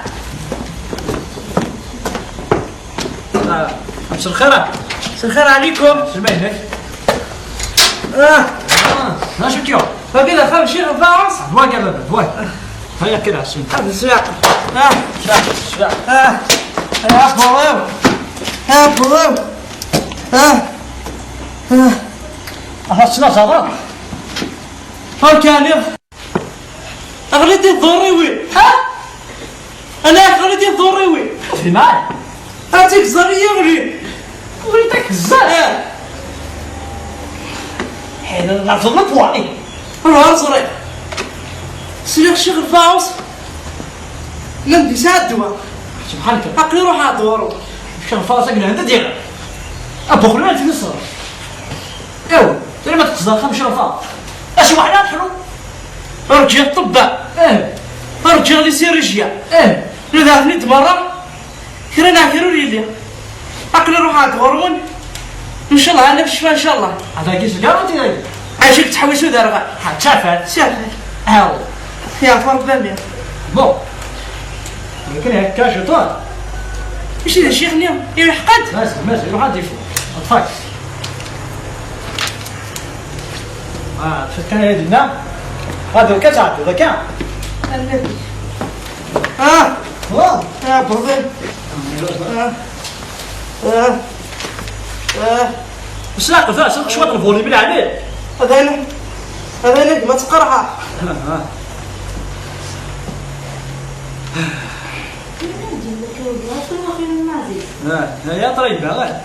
آه، مساء الخير. مساء الخير عليكم. سلمى هناك. آه. آه، ها شو كيو؟ باقي لها خمس شيخ الفاوس. دواء قال لنا، دواء. هيا كده، سلمى. هذا السياق. آه. شاف، شاف. آه. آه، بروم. آه، بروم. آه. آه. آه، شنو صار؟ هاو كان يا أغليتي الضريوي، ها؟ أنا أغليتي الضريوي. في مال؟ هاتيك الزرية ولي. وليتك الزرية. آه. حين نعرف نطوعي. أنا أزري. سير الشيخ الفاوس. نمدي ساعة الدواء. سبحانك. عقلي روح على الدور. الشيخ الفاوس أقول أنت دير. أبو خلال في مصر. ايوا، ترى ما تقصد خمسة وفاء. اش واحد نحن؟ رجع الطباء. ايه. رجع لي سيرجيا. ايه. نذهب نتمرن. كرا ناكر وليلي. عقل روح عند غرون. ان شاء الله انا بالشفاء ان شاء الله. هذا كيس كارونتي هذا. عايشك تحوسوا دار غا. حتى فات. سافر. هاو. يا فرد بامير. بون. ولكن هكا شطار. ماشي هذا الشيخ اليوم يلحقد. ماشي، ماشي، روح عندي فوق. اطفاك. اه، شفت كان يدينا. هذا الكاس عندي، هذا كان. النبي. اه. واه. يا بروبليم. اه. اه. اه. بس لا، قفا، سوق شوط الفولي من عليه. هذا هنا. هذا هنا، ما تقرحه. اه، اه. اه، اه، يا طيب، اه.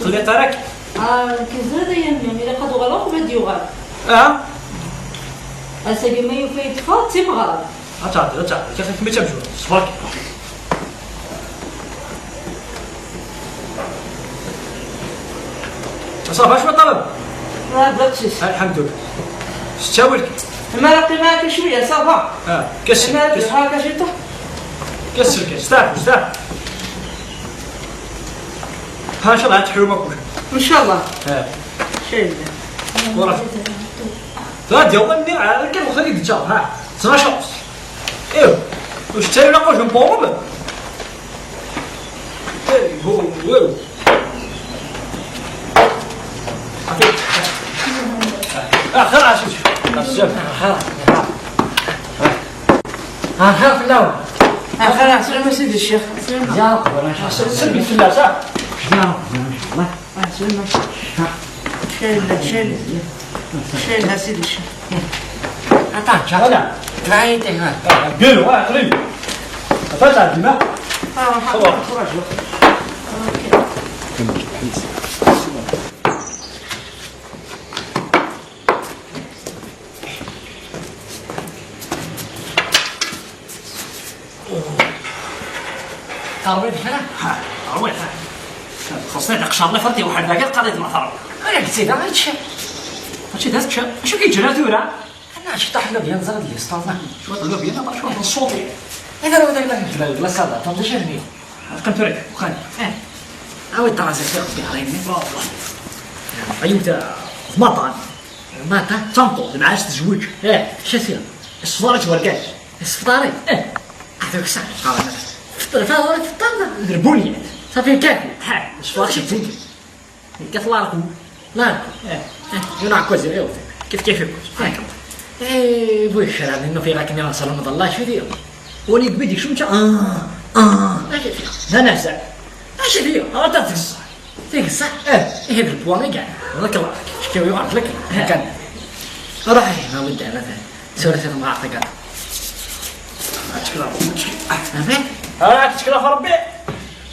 تقول لي تراك؟ اه، كي زاد يا ميم، إلا قد غلق بدا يغلق. اه. اسا ما يفيد فات تبغى. اتعطي، اتعطي، كيف ما تمشوا؟ صبرك. صافا، اش ما طلب؟ ما درتش. الحمد لله. شتاولك؟ ما رقي معاك شويه، صافا. اه، كسر، ما كسر. هاكا شي طو. كسر، كسر، استاف، استاف. ها، ان شاء الله تحلو ما كوش. ان شاء الله. اه. شايف. ورا. لا، ديال الله، مني عاد كان خليك تشاف، ها. سنا شوف. ايوا. واش تاي ولا قوش مبوب؟ ايه، هو، هو. آه، خلاص، شوف. شوف، خلاص. آه، خلاص، لا. آه، خلاص، سلم سيدي الشيخ. يا رب، ما شاء الله. سلم في الله، صح؟ يا رب، ما شاء الله. آه، سلم. شيل، شيل. شيل، ها سيدي الشيخ. Attends, voilà. Traite, hein. قالوا، آه، قريب. Attends, ça, demain. آه، خلاص. ترويض هنا؟ ها، ترويض ها. خصني داك الشهر اللي فات واحد باقي قضيت مع ترويض. انا قلت لها هادشي. هادشي دازت شهر. شنو كيجرى دورة؟ انا شي طاح لو بيان زغد لي استاذ. شو طلب بيان ما شو الصوتي. انا راه داير لا لا لا صافا، طنطي شي هني. قمت ريت وخاني. اه. اوي طرازي سي ربي على يمي. والله. عيوت مطعم. ماتا؟ تنقل معاش تزوج. ايه، شاسير. الصفارة ورقاش. السفطاري؟ ايه. هذاك صح. قال انا. فطر، فطر، فطرنا. دربونيات. صافي كافي. ها، الصفارة شي تزوج. كيف الله راكم؟ لا. ايه. ايه. يونا كوزي، ايوا. كيف كيف يكون؟ هاك. ايه، بوي خير، هذا انه في غاك نيران صار رمضان، الله شو دير؟ وليد بدي شو انت؟ اه. اه. اش فيها؟ لا نزع. اش فيها؟ اه، تتقصر. تيك الصح؟ ايه، ايه، بالبوان كاع. هذاك الله. شكيو يعرف لك. كان. راح ما ودي انا ثاني. سوري، سوري، ما اعطيك انا. اشكر ربي. اه، اشكر ربي.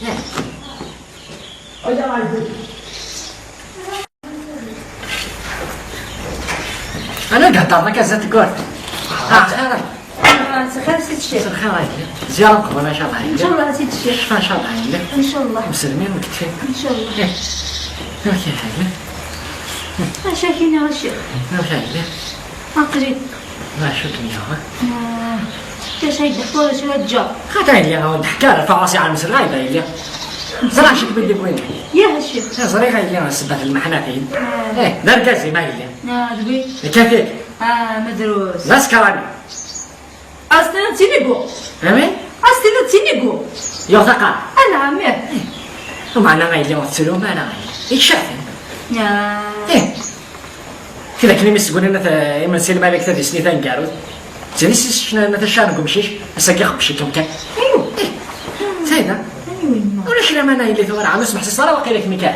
ايه. اجا ما يقول. انا قاعد اعطيك ازت كورت. اه، خير. آه، مساء الخير سيد الشيخ. مساء الخير عليك. زيارة مقبولة إن شاء الله عليك. إن شاء الله سيد الشيخ. إن شاء الله عليك. إن شاء الله. مسلمين مكتفين. إن شاء الله. إيه. ما كاين حاجة. ما شاكين يا الشيخ. ما كاين حاجة. عقلي. ما شو الدنيا، ها؟ آه. كاش Chay d-ḥkuɣ d acu la ǧǧa. Xaṭi a yelli, ur d-ḥka ara, faɣas iɛlem s lɣayba a yelli. Ẓriɣ acu k-id-iwwin. Yah a ccix. Ẓriɣ a yelli, ssebbat lmeḥnatin. Ah. Eh, d argaz-im a yelli. Ah, d wi? Ikkat-ik. Ah, ma drus. D askeṛ a yelli. As-tiniḍ d tinigu. Amek? As-tiniḍ d tinigu. Yuɣ taqaɛet. Anɛam, ih. Meɛna a yelli ur tettrum ara a yelli. Ikcaf. Ah. Eh. Kra akken imi sguni n at, imensi lmalik tadist-nni taneggarut. Ttini s isecna n at Ccan deg umcic, ass-agi xebbec-ikem kan. Aywa. Eh, sayda. Aywa, yemma. Ulac laman a yelli tura, ɛni ur smeḥsis ara waqila kem kan.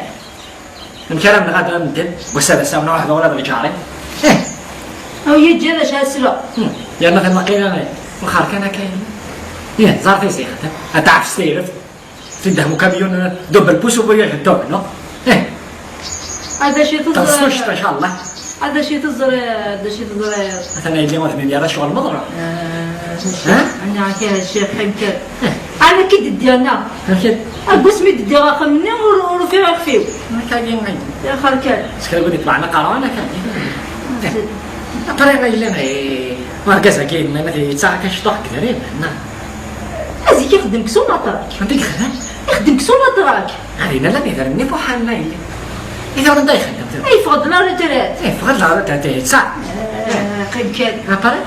Amek ara mneɣ ad medden, wass-a d ass-a, ur nruḥ d ula d lǧar-im. Eh. Aw, yeǧǧa d acu asla. Hmm. Yerna tamaqila, eh, wexxer kan akka. Eh, ẓer tizixet, eh. Ad taɛfes tayret. Tiddeh ukamyun, eh, double pouce u voyage de double, non? Eh. Ad acu teẓriḍ? Teẓriḍ, inchallah. Ad acu teẓriḍ, ad acu teẓriḍ? Atan a yelli ur tnin ara ccɣel meḍra. Ah, ha? Ana akka a ccix, qim kan. Eh. Ana ki d-ddiɣ, neɣ? Amek? Agus mi d-ddiɣ axxam-nni, ur, ur ufiɣ ixef-iw. Akka i d-yenna. Yaxer kan. Sekra wid iṭebɛen aqerɛan, akka. Aqerɛan a yelli, eh, argaz-agi, ma yettaɣ akka ciṭuḥ deg idrimen, neɣ? Azik ixeddem deg Sonatrach. Anda i yexdem? Ixeddem deg Sonatrach. Ɣer yina llan idrimen ifuḥan a yelli. Idrimen anda ixeddem tura? Yeffeɣ-d la retraite. Yeffeɣ-d la retraite, yettaɣ. Eh, qim kan. Après?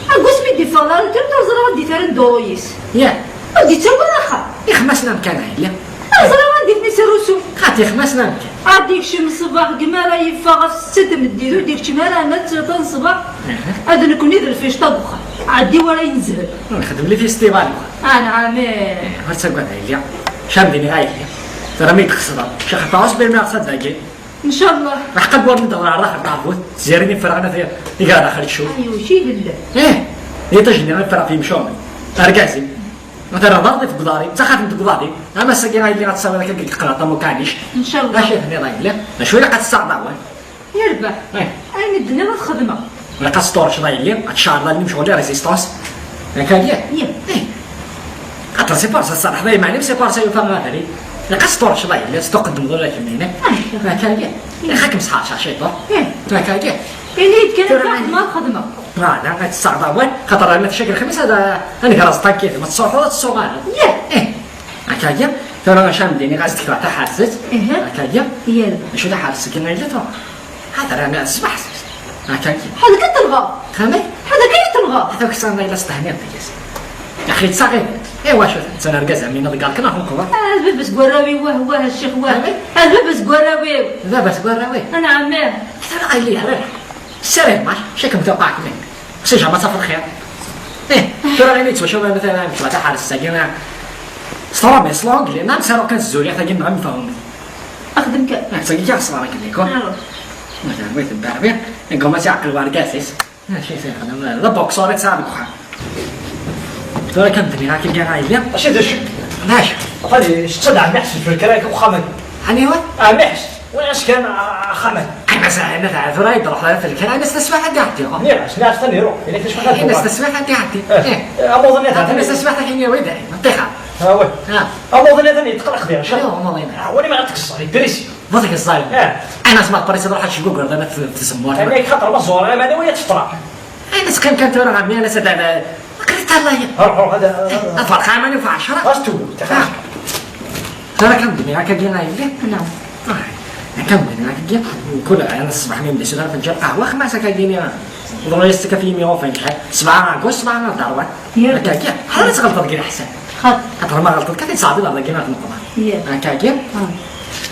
Agus mi d-iffeɣ la retraite, ur ẓriɣ anda i terra dduṛu-is. Yah. Ur d-ittawi ara axxam. Ixemmasen amkan a yelli. Ur ẓriɣ anda i ten-isrusu. Xaṭi ixemmasen amkan. Ad d-ikcem ṣṣbeḥ deg mi ara yeffeɣ ɣef ssetta tameddit, ur d-ikcim ara ama d tlata n ṣṣbeḥ. Aha. Ad nekkni d lficṭa deg uxxam. Ɛeddi wara inezhen. Nexdem li festival. Anɛam, ih. Ur ttagad a yelli. Cam dini a yelli. Tura mi d-txesreḍ. Cixeṭ ɛusb irmi ɣer sadda-agi. Ncallah. Aḥeqqa n wurni d-ɣer daxel taɛbut, tziri mi ffreɣ nat iga daxel tcum. Ay, uci lillah. Ih, iṭij-nni i ffreɣ f yimcumen. Argaz-im. Ma terra d arḍif deg uḍar-im, d taxatemt deg uḍar-im. Ama ass-agi a yelli ad tsawiḍ akka deg leqlaṭ am ukanic. Ncallah. Acu i tenniḍ a yelli? D acu ilaq ad tesseɣ d awal? Yerbeḥ. Ih. Ayen i d-tenniḍ ad t-xedmeɣ. Ilaq ad tesṭurceḍ a yelli, ad tceɛreḍ allen-im ccɣel i résistance. Akka a yelli? Ih. Ih. Xaṭer c'est pour ça, ṣṣaleḥ d ayman-im, c'est pour ça yufa abrid. Ilaq ad tesṭurceḍ a yelli, ad tesṭuqedmeḍ ula d kemmini. Ah. Akka a yelli? Ih. Ilaq ad kem-sḥerceɣ ciṭuḥ. Ih. Akka a yelli? Ini-yi-d kan akka xedmeɣ, xedmeɣ. Voilà, ad tesseɣ d awal, xaṭer arma tecca lexmis ad, ad negraẓ ṭankit, ma tesruḥeḍ ad tessuɣaleḍ. Ih. Ih. Akka a yelli? Tura acu am d-iniɣ ad s-d-kteɣ taḥerset. Ih. Akka a yelli? Ih. Acu taḥerset-agi a yelli tura? Ḥader, ɛni ṣṣbeḥ? Akka. Ḥader kan telɣa. Xamek? Ḥader kan telɣa. Ata ksan la ilaṣ tehniḍ deg-s. Axi tsaɣi. Iwa, acu, d argaz am ina deg arkan aḥunqeḍ. Ah, d baba-s n warraw-iw, wah, wah, a ccix, wah. Xamek? Ah, d baba-s n warraw-iw. D baba-s n warraw-iw. Anɛam. Ata la ili ara. Ssaram, mac, cakem tawqaɛt min. Si jamais ad tafeḍ xir. Eh, tura ɣini yettwacaw, مثلا, taḥerst-agi, s tṛumit, s l'anglais, nna nsaru kan s zzuriɣt-agi, nɣa mfehum. Axdem kan. Ah, tagi kan ṣṣber akken ikun. Aruḥ. Ma terwi tebberbi, iguma s iɛqel wargaz-is. Ah, acu i t-ixdem? D aboksur i tesɛa deg uxxam. Tura kan d-nniɣ akken kan a yelli. Acu d acu? D acu? Aql-i setta d ɛemmi Ḥsen f lekra deg uxxam-agi. Aniwa? Ɛemmi Ḥsen. Ulac kan, a-, axxam-agi. Ay, ma sɛan, tura i d-ruḥ ɣer lekra, ini-as taswiɛt ad d-iɛeddi. Nniɣ-as, nniɣ-as ad iruḥ, yella kacḥal ad d-iruḥ. Ini-as taswiɛt ad d-iɛeddi. Eh, eh, amuḍin ad d-iɛeddi. Ini-as taswiɛt ad d-iɛeddi. Ṭixa. Ah, ouais. Ah. Amuḍin ad d-iɛeddi, yetqelleq diɣ. Amuḍin. Ah, wani ma ad tkeṣṣer, ibrisi. Ḍiq ẓẓay. Eh. Anas ma tqerri s ṛuḥ tcegguger d amat tzemmurt. Amek xaṭer ma ẓureɣ iman-iw ya tefra. Anas qqim kan tura ɣer mi anas ad ala. Aql-i ṭṭalay. Ruḥ, ruḥ, hada. Aferq ɛamani f ɛecra. As tu. Tura kan d-nniɣ akka gina yelli. Naam. Kan d-nniɣ akka gina. Kul anas ṣṣbeḥ mi yemdi sudar tenǧa lqahwa xmas akka gina. Ḍru-yas tika fi yimi ufan kan. Sebɛa agus, sebɛa ḍarwa. Akka gina. Ḥader ad tɣelṭeḍ deg leḥsab. Xaṭer ma ɣelṭeḍ kan, ad tesɛeddiḍ ar dagi ad tneqḍeḍ. Akka gina. Ah.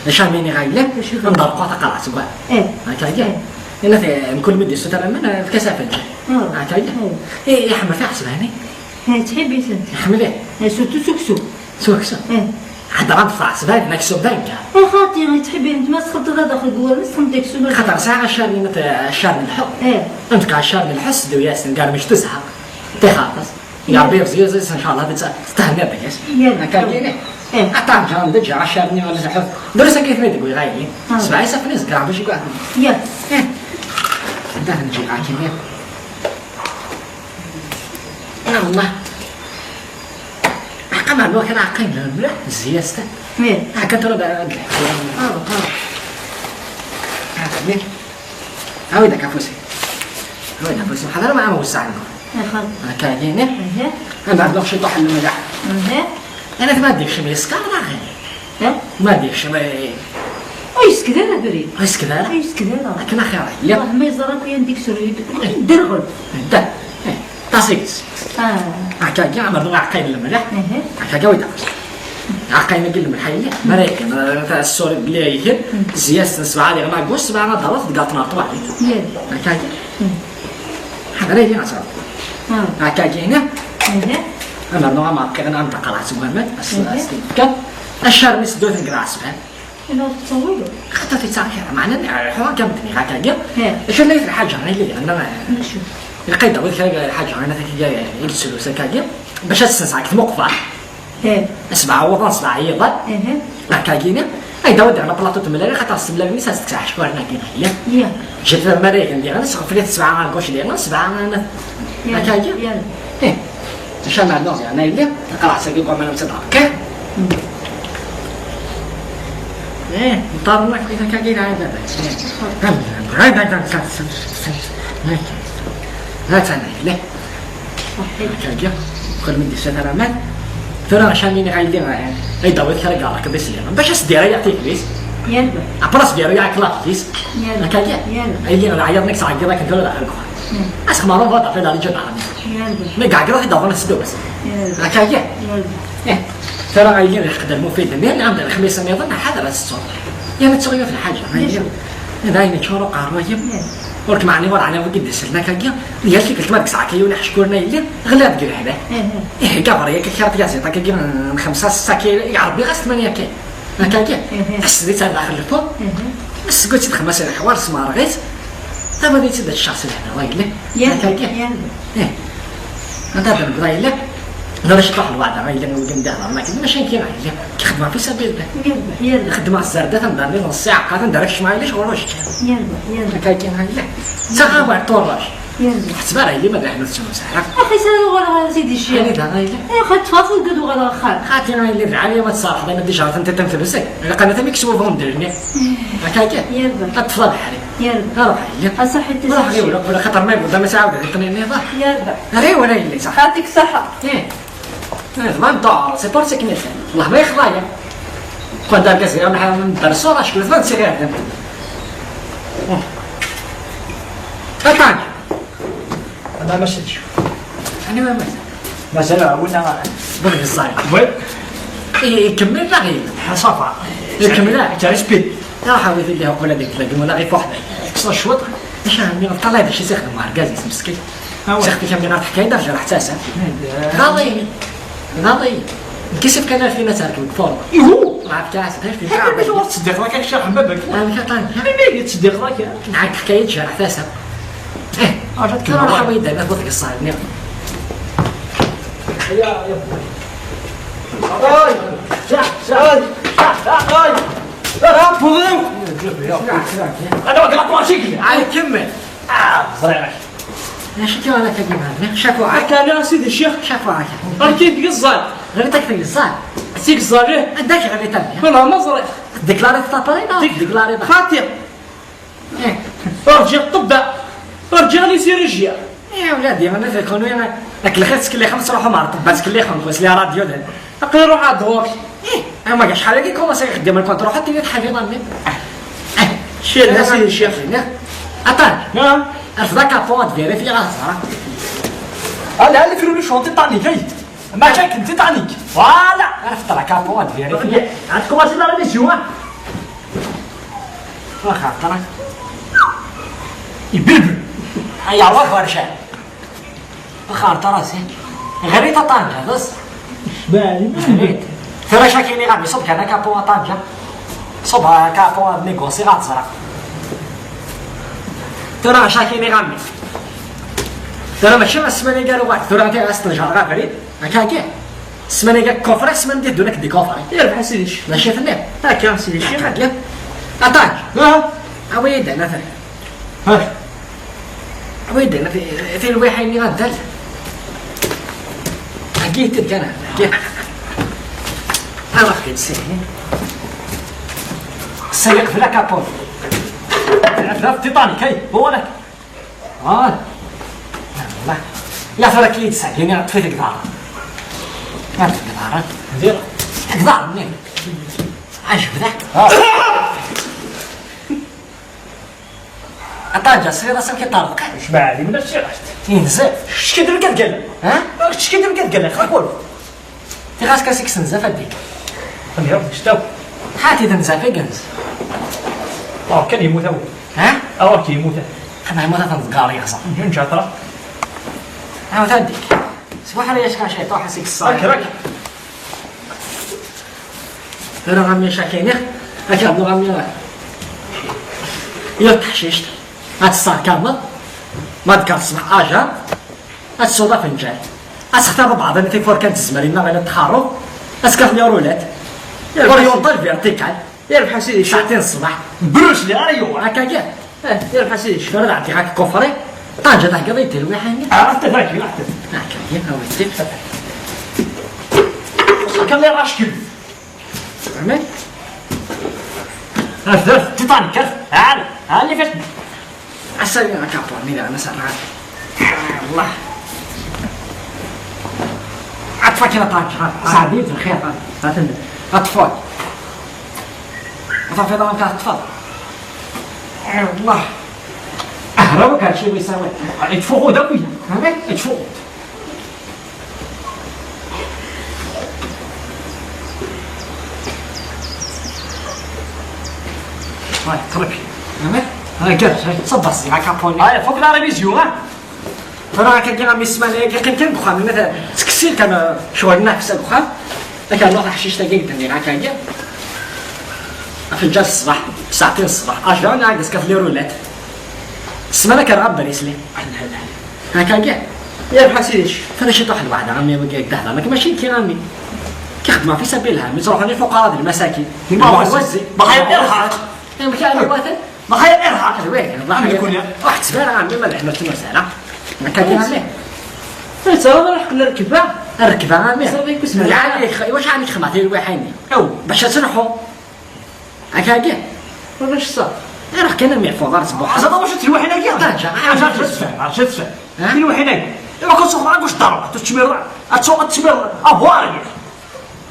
Acu am iniɣ a yelli? Acu? Nḍerqu taqerɛet seg wa. Eh. Akka gina. Eh. Ina mkul mi d-yessuter aman, eh, efk-as afenǧal. Ah. Akka gina. Eh. Eh, iḥemmel tiɛesbanin. Eh, ttḥibbi-tent. Iḥemmel-it. Eh, surtout s uksum. S uksum? Eh. Ḥader ad tɛesbanin, aksum d anka. Eh, xaṭi, ttḥibbi-tent, ma txelṭeḍ ad daxel deg wawal, txelṭ aksum. Xaṭer sɛiɣ accar n, accar n lḥu. Eh. Ntk accar n lḥu, seddu-yasen, gar mec tuzha. Tixaṭ-as. Yerbi ẓiẓis, ncallah, ad tt-, tetthenniḍ deg-s. Akka gina. Eh. Aṭṭan ǧan d ǧa accar-nni ɣer lḥu. Drus akka i ten-id-wwiɣ a yelli. Ah. Sebɛa isafni zegreɣ bac i gwaɛden. Yah. Eh. Anda ten-ǧǧiɣ akkenni? Ah, wallah. Aqqa ma nwa kan aqqim mliḥ, zzi-yas ta. Eh. Akka tura da, da. Ah, ah. Ah, mliḥ. Awi-d akka afus-ik. Awi-d afus-ik. Ḥader ma am wesseɛ. Axxam. Akka, yini. Aha. Ad nɛeddu ciṭuḥ n lemleḥ. Aha. Ana ma d-ikcem yeskeṛ, neɣ? Ha? Ma d-ikcem, eh. Ur yeskeṛ ara abrid. Ur yeskeṛ ara? Ur yeskeṛ ara. Akken axir. Yya. Allah ma yeẓra akk yan dik sruyet. Derɣel. Da. Eh, ṭas-is. Ah. Akka, akka, amer d aɛeqqa n lemleḥ. Aha. Akka, akka, wida. Aɛeqqa n lemleḥ, yya. Ma ara ikken, eh, ta-, sorry, belli ikken. Zzyas n sebɛa diɣen aggus, sebɛa ad d-taweḍ deg aṭnar ṭwaḥit. Yya. Akka, akka. Ḥader, ay, asa. Ah. Akka, akka, hina. Mhm. Amer nuɣ amer qqiɣen am taqerɛet n waman, as-, Mhm. as-, as-, acarmi s ddut n Gras, ha? Ina tettawiḍ? Xaṭer tettaɣ kra, meɛna, eh, ḥuwa kam tni, akka, akka. He. Acu la lḥaǧa, ay, li, ana, eh, Acu? Ilaq ad d-tawiḍ kra lḥaǧa, ana, taki, eh, i d-srus, akka, akka. Bac ad tsenseɣ deg tmuqfa. He. Sebɛa wuḍan, sebɛa yiḍan. Ehe. Akka gini. Ay, daw diɣen aplaṭu temlal, xaṭer s temlal-nni, s as-teksa ḥeckwaren-agi, yya. Yya. Ǧǧet amar igen diɣen, sɣeflit sebɛa ar guc diɣen, sebɛa ana. Yya. Akka gini. Yya. Eh. Acu ma nnuɣ diɣen, ay, yya. Taqerɛet-agi n waman am tedɛer. Ke? Mm. Eh, nṭerren akk, akka gini, ay, baba. Eh. Ay, ay, ay, ay, ay, ay, ay, ay, ay, ay, ay, ay, Akka-agi, kul mi d-isat ara aman. Tura acu am ini ɣa yelli, eh, ay d-tawiḍ kra n yireqq d islimen. Bac as-d-yerra yakk tikli-s. Après as-d-yerra yakk lafi-s. Akka-agi. Ay yelli, leɛyaḍ-nni ttɛeggiḍ akken tura d axir deg uxxam. Asexmar uḍaṭ ɣef la leǧǧa d ɛami. Mi yeɛeggeḍ ad t-id-aɣen s ddwa-s. Akka-agi. Eh, tura ay yelli, lḥeqq d lmufid-nni, nɛam d lexmis-nniḍen, ḥader ad tettuḍ. Yerna ttuɣ yiwet lḥaǧa. D ayen yeččur uqerruy-im. Ur kem-ɛniɣ ur ɛniɣ wigi d-isellen akka-agi. Yal tikkelt ma d-kkseɣ akka yiwen iḥeckuren a yelli, ɣliɣ deg lehlak. Ih, gaber yak kra tyaziḍt akka-agi n xemsa, setta kilo, i ɛebbiɣ-as tmanya kilo. Akka-agi. Ass-d i tt-ar daxel lfur. Ass-d i tt-id-xemmas i leḥwar, smeɣreɣ-itt. Tabadit-id ad tecceɣ s lehna, wa yelli. Akka-agi. Ih. Anta d-nebḍa yelli. Nara ciṭuḥ lweɛda, yelli, wigi n dehḍer, ma kien, mačči nekki, yelli. Xedmeɣ fi sabil. Xedmeɣ zzerdat, anda nniḍen ssiɛqa, anda ara kecmeɣ, yelli, ɣur-ur kečč. Akka-agi, yelli. Ttaɣ awer ṭurrac. Ḥseb ara yelli ma d aḥnu tettnus ara. Axi s ara uɣaleɣ ara s-id-icci. Anida, yelli? Axi ṭṭfeɣ-t deg uɣaleɣ axxam. Xaṭi, yelli, d lɛali ma tserḥeḍ, ma d-ijerten tiṭ-im tebzeg. Ilaq ad naf amek swubuɣ n ddel-nni. Akka-agi? Ad ṭṭfeɣ abeḥri. Ruḥ, yelli. Ruḥ, yelli, xaṭer ma yebda ma s-ɛawdeɣ tiṭ-nni nniḍen. Ɣiwel a yelli, sax. Xaṭi-k ṣṣeḥḥa. Eh. Eh, d ma nḍar, c'est pour ça que nefhem. Wallah ma yexḍa-ya. Quand argaz ira nḥa nḍar ṣṣura, acku d ma nsiɣ iɛeddan. Aṭan. Ana ma sitchu. Ani ma mazal. Mazal ɛawna. Bɣi ẓẓay. Oui. Ikemmel neɣ ila? Ḥaṣafa. Ikemmel, ah. Ǧari speed. Ruḥ awi-t-id liha uqbel ad iṭlaq, wala ɣif waḥda. Kkseɣ cwiṭ. Acu ɛemmi, ṭṭalay d acu i s-ixdem urgaz-is meskin. Awa. Sexti-k am din ar teḥkayeḍ ar jreḥ-tt-as, ha? Ɣaḍi. Ɣaḍi. Nekk i s-ifkan alfin ad terkeb deg forma. Ihu! Ɣef kɛas, d alfin. Ḥaca mi ur tettseddiqeḍ akka kečč, a baba-k? Amek a Ṭanǧa? Melmi i tettseddiqeḍ akka? Nɛak teḥkayeḍ jreḥ-tt-as, ha? Eh, tura ruḥ awi-d alat bu tgeṣṣal-nni. Ay, ay, ay. Ay, ay, ay. Ay, ay. Ay, ay. Ay, kemmel. Ah, ẓriɣ. Acu kan ara k-id-hedriɣ? Cafuɛa. Akka, a sidi ccix. Cafuɛa. Akken tgeẓẓal. Ɣer tak tgeẓẓal. Tgeẓẓal, ih. Anda-k ɣer itabya? Wala ma ẓriɣ. Déclaré ta parole, non? Déclaré. Xaṭi. Eh. Ur ǧǧiɣ ṭṭebba. Ur ǧǧiɣ les chirurgiens. Eh, ولادي، أنا في الكونوي، أنا لك الخير تسكلي خمس روحهم على الطبة، تسكلي خمس، وسلي راديو ده. Aql-i ruḥeɣ-d ɣur-k. Ih, ama acḥal-agi commencé ixeddem lkont, ruḥ ad tili tḥafiḍ a mmi. Cir, a sidi ccix. Attends. Rfed akapu ad vérifier ad ẓreɣ. Ala, ala, frulus n Titanic, ay. Mačči akken Titanic. Voilà. Rfed akapu ad vérifier. Ad tkumaṣi la révision, ah. Waxa, ṭra. Ibilbel. Ay, awa, xercan. Axaṭer ara zi. Ɣer-it a Ṭanǧa, bas. Ɣer-it. Tura acu akken i ɣami, ṣub kan akapu a Ṭanǧa. Ṣub akapu ad négocier ad ẓreɣ. Tura acu akken i ɣami. Tura mačči ssmana i gar uɣal. Tura anta as-tenjeṛ ɣer abrid. Akka-agi. Ssmana i gar kufri, ssmana di ddunit di kufri. Yerbeḥ a sidi ccix. Mačči tenniḍ. Akka a sidi ccix. Akka-agi. A Ṭanǧa. Awi-yi-d anafri. Wi d-yenna tilwiḥin-nni ad dal. Agi-t-id kan, agi. Awax-t-id sini. Sani qbel akapuḍ. Tɛedda Titanic, ay, wala. Wala. Wala. La tura k-iyi-d-sɛedini ṭṭef-it deg iḍarren. Ma deg iḍarren? Deg iḍarren-nni. Ɛjeb dak. Aṭaǧa, sɣiḍ-as amek i ṭṭerḍqen. Jmaɛli, mla s tiɣast. Inzef. Kečč kidem kad gala. Ha? Kečč kidem kad gala, xaqul. Tiɣas kasi kksen zaf addik. Xemya, kečč taw. Ḥati d nzaf i yenz. Awak kan yemmut awal. Ha? Awak yemmut. Xemya yemmut ad ten-tgar yeɣẓa. Nǧa ṭra. Awat addik. Swaḥ ara yacka cayṭuḥ a sik ṣṣaḥ. Akrak. Tura ɣammi cakini. Akka bnu ɣammi. Yiwet teḥcict. Ad tesserkameḍ. Ma d-kker ṣṣbeḥ aja. Ad tessuḍ afenǧal. Ad textareḍ baɛḍ n tifurkan tezmer inna ɣila txarruḍ. Ad tekkateḍ yarulat. Ur yunṭal vertical. Yerbeḥ a sidi. Saɛtin ṣṣbeḥ. Bruce Lee ara yuɣal. Akka kan. Eh, yerbeḥ a sidi. Tura ad ɛeddiɣ akka kufri. Ṭaǧa theggaḍ i tilwiḥin. Ah, tafaki, ah, tafaki. Akka kan, a wi tif. Kan la rackel. Amen. Art, art, Titanic, art. Ɛal, ɛal, li fat. Asawi a kapur, mi d-ana sarra. Allah. Aṭfa kra ṭaǧa. Saɛdit, lxir. Aten. Aṭfa. Aṭfa, aṭfa. Allah. Ahraw kan ci wi sawi. Itfuqu da kuya. Amen. Itfuqu. Ay, qrib. Amek? Ay, kker, ay, ṣabbas, ay, kaponi. Ay, fuk la révision, ha? Tura akka giɣ am isman, ay, qqim kan deg uxxam, ma ta-, ttekksil kan, eh, ccɣel nneḥ s deg uxxam. Akka, nuɣ taḥcict-agi i d-nniɣ, akka giɣ. Afenǧal ṣṣbeḥ, saɛtin ṣṣbeḥ. Ajda, nɛag, askaf li rulat. Ssmana kan ɣer Brisli. Hakagi? Yerbeḥ a sidi. Tura ciṭuḥ lweɛda, a mmi, wagi d-hder. Nekk mačči nekki, a mmi. Ki xedmeɣ fi sabil lhem, mi ttruḥun ifuqara d lmasakin. Di ma wazzi. Bxir irhaq. Amek ara iwaten? Bxir irhaq. Ad win, Allah. Amek yakun ya? Ur ḥetteb ara, a mmi, ma d aḥna ur ttnus ara. Hakagi, a mmi. Ur ttaraḍ ara ḥeqq n rrekba? Rrekba, a mmi. Sabi kus mala. Iwacu ɛni xedmeɣ tilwiḥin-nni? Aw. Bac ad telḥu. Akka agi? Ulac ṣṣeḥ. Ruḥ kan am iḥfuḍ ar tzewwaḥ. Aẓaḍ wacu tilwiḥin-agi? Ṭaǧa, ṭaǧa, ṭaǧa, ṭaǧa, ṭaǧa. Ha? Tilwiḥin-agi. Iwa kan suxeḍ ɣer guc ḍarba, tu tcmireḍ, ad tuɣ ad tcmireḍ, abuar-agi.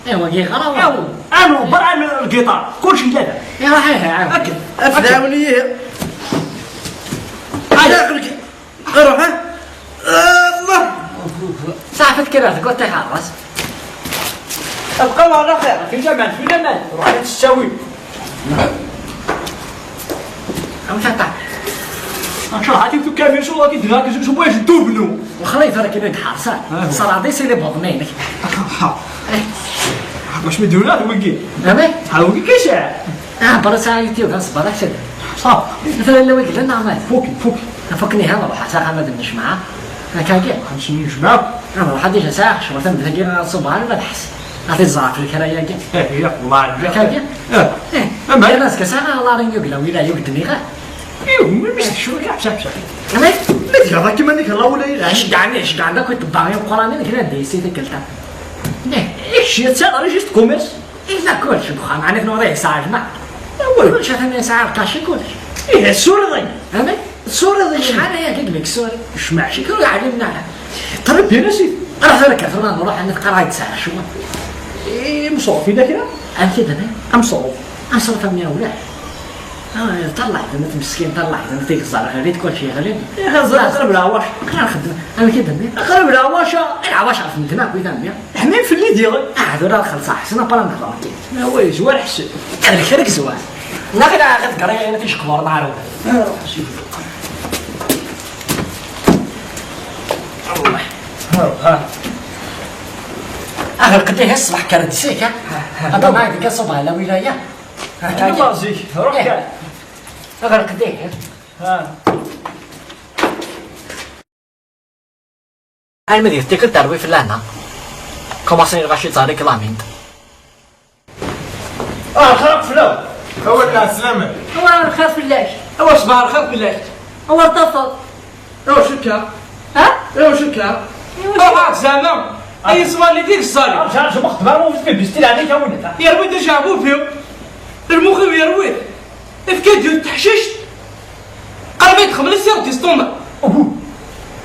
Iwa, giɣra wa? Aw, anu, bar anu, lgiṭar, kulci yella da. Iwa, ha, ha, ha. Akken. Ad tɛawen-iyi. Ay. Daxel-ki. Ruḥ, ha? Allah! Saɛfet kra deg waṭṭix ɣer-s. Abqaw ɛla xir. Fi laman, fi laman. Ruḥ ad tessawim. Am tata. Acu, ɣati tu kamil, su ɣati dina, ki su bwaj dubnu. Wxla ifra kini d-ḥarsa. Ah. Ṣaraḍ-is ili buḍni-inek. Bac mi d-ula, wigi. Amek? Ha, wigi kisa. Ah, برا ساعة يوتيوب، ها، صبر، أكشن. صافي. مثلًا لو يقول لنا عمال. فوكي، فوكي. فكني هذا روح، ساعة ما بدنا نجمعها. هكا كي. خمسين جمعة. أنا روح أديش ساعة، شو مثلًا بدها كي صباح ما بحس. أعطي الزعف الكراية كي. إيه، إيه، والله عندك. هكا كي. إيه. إيه. أما الناس كساعة الله رين يقول ولا يقدم يغا. إيه، مش شو كاع، شاف، شاف. أنا؟ ما تجرى كما نيك الله ولا يلا. إيش قاعد، إيش قاعد، كنت باغي القرآن، أنا كنا ديسي ذيك التام. إيه، إيش يتصير، أنا جيست كوميرس. إلا كلش بخام، عرفنا وضعي ساعة جماعة. أول كلش هذا ساعة الكاشي كلش. إيه، السوري ضي. أمي؟ السوري ضي. شحال هي كيك ميك سوري؟ شمع شي كل علمنا. طلب بينا سي. راه هذا كثر ما نروح عند قراية ساعة شو؟ إيه، مصروف إذا كده. أم كده أنا؟ أم صروف. أم صروف أمي أولاد. آه، طلع، أنت مسكين، طلع، أنت تيجي الزهر غالي، كلشي غالي. إيه، الزهر غالي بلا واش. أنا نخدم. أنا كده أمي. غالي بلا واش. العواش عرف من دماغ وإذا أمي. حميم في اللي ديغل. آه، هذول راه خلص، حسنا برا نهضر كي. لا، وي، زوار حسن. هذا الكرك زوار. لا، غير، غير قري، أنا تيش كبار نعرف. آه، روح شوف. الله. ها، ها. آخر قديه الصباح كانت سيك، ها؟ ها، ها. هذا ما عندك صباح لا ولاية. ها، أنا كاين. ما زيك، روح إيه. كاين. آخر قديه. ها. أنا ما دير تيكل تروي في اللعنة. كوماسي غاشي تاريك لامين. آه، خرب فلو. هو اللي عسلامة. هو الخير في الله. هو صباح الخير في الله. هو الطفل. هو شكا. ها؟ هو شكا. هو هو شكا. بعد زعما. أي سؤال اللي فيك الصالح. عرفت، عرفت، وقت ما هو في بيستيل عليك يا ولد. يا ربي ترجع بو فيو. المخيو يا ربي. افكي ديال التحشيش. قال ما يدخل من السير ديستوما. أبو.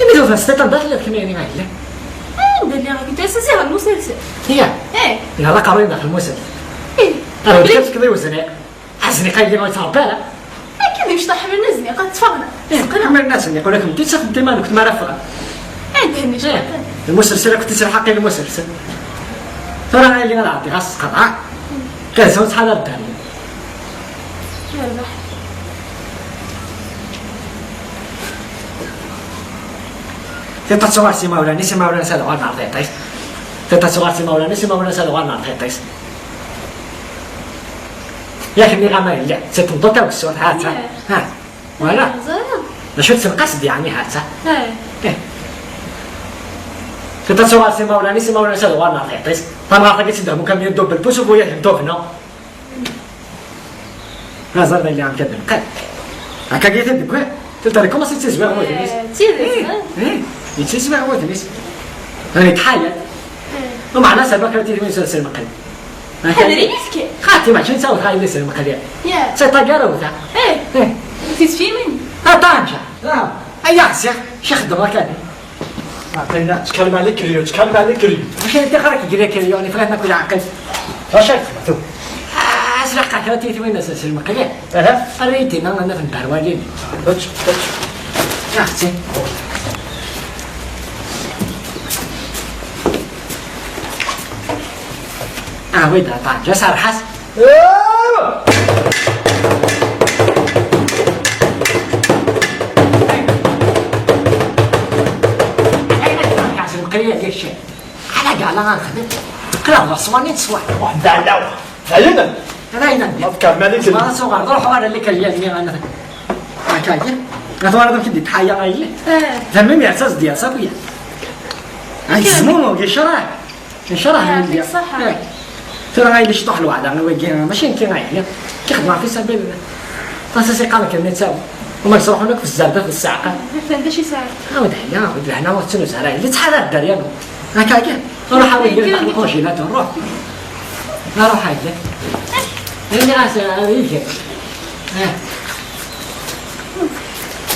Imi tufa s tiṭ anda telliḍ kemmini ma yella. Anda lliɣ akk d asasiɣ n musalsel. Iya. Eh. Yella aqerruy daxel musalsel. Eh. Ara d-tefkeḍ i wezniq. Azniq ay lliɣ ur yettṛebbi ara. Akken imecṭaḥ ḥemmlen azniq ad tteffɣen. Eh, ḥemmlen azniq ur akem-d-ittafent iman-nkent mi ara ffɣen. Anda henni cwiṭ. Lmusalsel akk tettlaḥaq i lmusalsel. Tura ay lliɣ ad ɛeddiɣ ass qeḍɛeɣ. Kazun ttḥadar dderya. Yerbeḥ. Tiṭ ad tuɣal s imawlan-is, imawlan-is ad uɣalen ar tiṭ-is. Tiṭ ad tuɣal s imawlan-is, imawlan-is ad uɣalen ar tiṭ-is. Yak nniɣ ama yella, d tameṭṭut tawessurt, ha-tt-a. Ha. Wala. Ẓriɣ. D acu d-tenqas-d yeɛni, ha-tt-a. Eh. Tiṭ ad tuɣal s imawlan-is, imawlan-is ad uɣalen ar tiṭ-is. Tamɣart-agi tt-id-hmu kamyun double pouce, ubu-yah n tugna. Aẓar d ayen am kan d lqal. Akka gita deg wa, tella tṛikumansi ttizwiɣ wudem-is. Eh, d tidet, eh, eh, yettizwiɣ wudem-is. Rani tḥayat. Eh. Umeɛna serba kra tidi win s lmeqli. Akka ḥader gita. Yefki. Xati mačči netta wet ɣayli s lmeqli. Ya. Sa taggara wta. Eh. Eh. Tisfimin. Aṭanja. Ah. Ay aɣsiɣ, xedmeɣ kan. Aql-aɣ ttkalm ɛli Kriyu, ttkalm ɛli Kriyu. Mačči d tixer-ik gri Kriyu, nefra-t akk leɛqel. Acu ara txedmeḍ tura? Ah, aslaqqa kra tiyitwin-as s lmeqli. Aha. Err-iyi-d dinna, ad naf nberwalin. Ečč, ečč. Ah, ti. Ah, oui, da, da, ǧa serḥas. Ewa! Ayen ad tfeṛḥeɣ s lqraya d akken ala ǧeɛla ad nexdem. Qrib d ṣṣwani n ṣṣwaḥ. Waḥed ɛlaw. Dayen. Dayen. Ma tkeṛ malik. Ma tsuɣer, ruḥ ɣer likalyal-nni, ad nexdem. Akka, akka. Ma twalaḍ amek i d-ittḥaya, a yelli? Eh. D ammi mi yeɛṣa, s-d-yeɛṣa akk ya. Ay, yezmumug, yecṛeḥ. Ncṛaḥ. Yeɛṭik ṣṣeḥḥa. Eh. Tura ay d-icṭuḥ lweɛda i wagi, mačči nekki ay, kixdem ɣef isabil. Ɣas as iqqar-k netta, uma yesruḥun akk s zzerdat d sseɛqa. Atan d acu yesɛa? Awed hya, awed lehna, ur tettnuz ara. Yelli ttḥadar dderya-nu. Akka kan. Ruḥ awed lqajilat, ruḥ awed lqajilat, ruḥ. Ruḥ ay. Ini-as, eh, ad iger. Eh.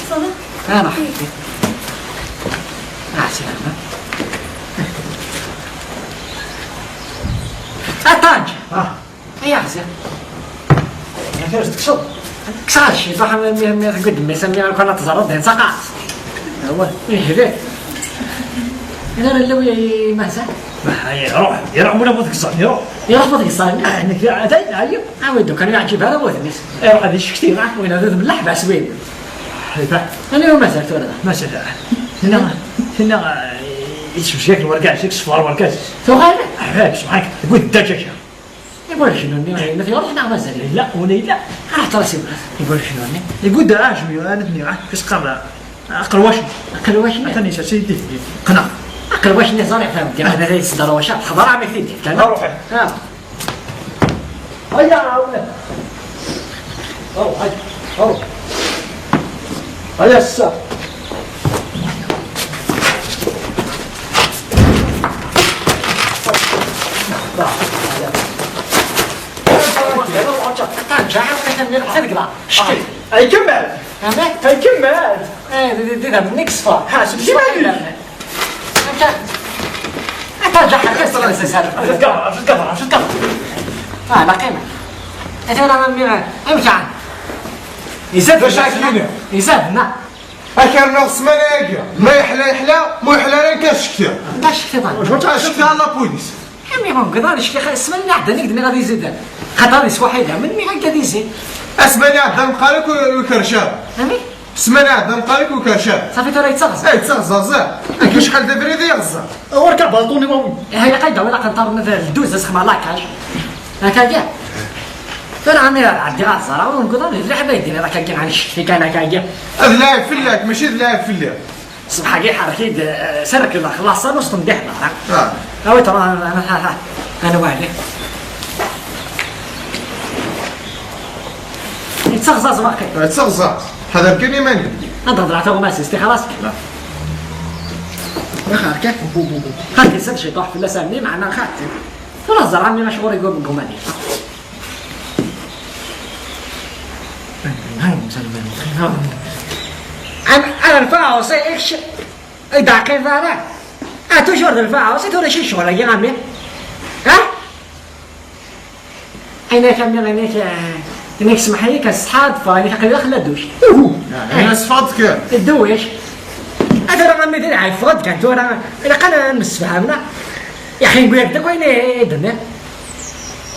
Ṣṣalat. Ah, ruḥ. Ah, c'est vraiment. Attends. Ah. Ay, aɛziq. Amek ara tkesseḍ? Kkseɣ cci, ṣaḥ, mi, mi, mi tgud mmi-s, mi ara kan teẓreḍ, d taqaɛet. Awah. Ih, lih. Ina rella wi mahza? Ruḥ, iruḥ wala bu tgeẓẓan, iruḥ. Iruḥ bu tgeẓẓan? Ah, nekk, atay, ayo. Ah, wi, dukan yeɛǧib ara wudem-is. Iruḥ ad icekti, ah, win ad d-mleḥ, bas win. Iba. Ani ur mazal tura da? Mazal. Tenna, tenna, eh, yettmecgak lwergaz, yeksef ɣer wergaz. Tuɣal? Ah, subḥanak, tgud ddaǧaǧa. Ibarek-nni, ma t-iruḥ neɣ mazal? Yella, wala yella. Ah, ṭras ibɣa. Ibarek-nni. Yegud aɛjmi, ah, nutni, ah, kis qar, ah, aqerwac. Aqerwac-nni? Atan yesers-iyi-d. Qneɣ. Aqerwac-nni ẓriɣ fehmeɣ. Diɣ, ah, anda ay yesder waca? Xḍer-am i t-id-yefkan. Ah, ruḥ. Ah. Aya, awla. Ruḥ, ay, ruḥ. Aya, ssa. Ay, kemmel. Ay, kemmel. Eh, di, di, di, da, nnig ṣṣfa. Ha, seg iman-ik. Anta, anta ǧaḥa, anta ǧaḥa, anta ǧaḥa. Ah, la qima. Anta la mi, amkan. Izad. D acu akka? Izad, na. Akal neɣ ssmana-agi, ma yeḥla yeḥla, ma yeḥla ara nekk ad cektiɣ. Anta cektiḍ? Ad cektiɣ la police. Ami ɣungeḍ ar cektiɣ, ssmana iɛeddan i k-d-nniɣ ad izid. Xaṭer ad iswaḥ idammen, mi akka ad izid. Asmana iɛeddan meqqar akk ur ikerrec ara. Ami? Ssmana iɛeddan meqqar akk ur ikerrec ara. Safi tura yettaɣza. Eh, yettaɣza, ẓer. Akka acḥal d abrid i yeɣza. Ɣur-k abaṭuni wawi. Eh, ilaq ad d-tawiḍ aqenṭar n lduz, asexma lakaj. Akka-agi. Tura ɛni ɛeddiɣ ad ẓreɣ, ur newwiḍ ara d lɛib ay d-tiniḍ akka-agi, ɛni ccekti kan akka-agi? D lɛib fell-ak, mačči d lɛib fell-i. Ṣṣbeḥ-agi ḥerrek-iyi-d, eh, serrek lexlaṣ-a, ur s-tendiḥeḍ ara. Ah. Awi tura, ha, ha, ha. Anwa ɛli? Yettaɣzaẓ waqil. Yettaɣzaẓ. Ḥader kan iman-ik. Ad d-hedreɣ taɣmas-is, tixer-as. Ixer kan. Xaṭi, zad ciṭuḥ fell-as, a mmi, meɛna xaṭi. Tura ẓer ɛemmi acuɣer i yugem deg uman-ik. Am, am, am, am, am, Ur d-ɛqileḍ ara. Ah, toujours d lfaɛus, i tura ci ccɣel-agi, a mmi? Ha? Ɛinak, a mmi, ɛinak, eh, ɛinak, smeḥ-iyi kan, ṣṣeḥḥa ad ffɣeɣ, ɛinak, aql-i daxel la douche. Uhu. Ɛinak, ṣfeḍ kan. Dduwec. A tura, a mmi, d lɛib, ffeɣ-d kan tura. Ilaq ad nemsefham, neɣ? Yaxi, newwi-ak-d akk ayen i, i d-tenniḍ.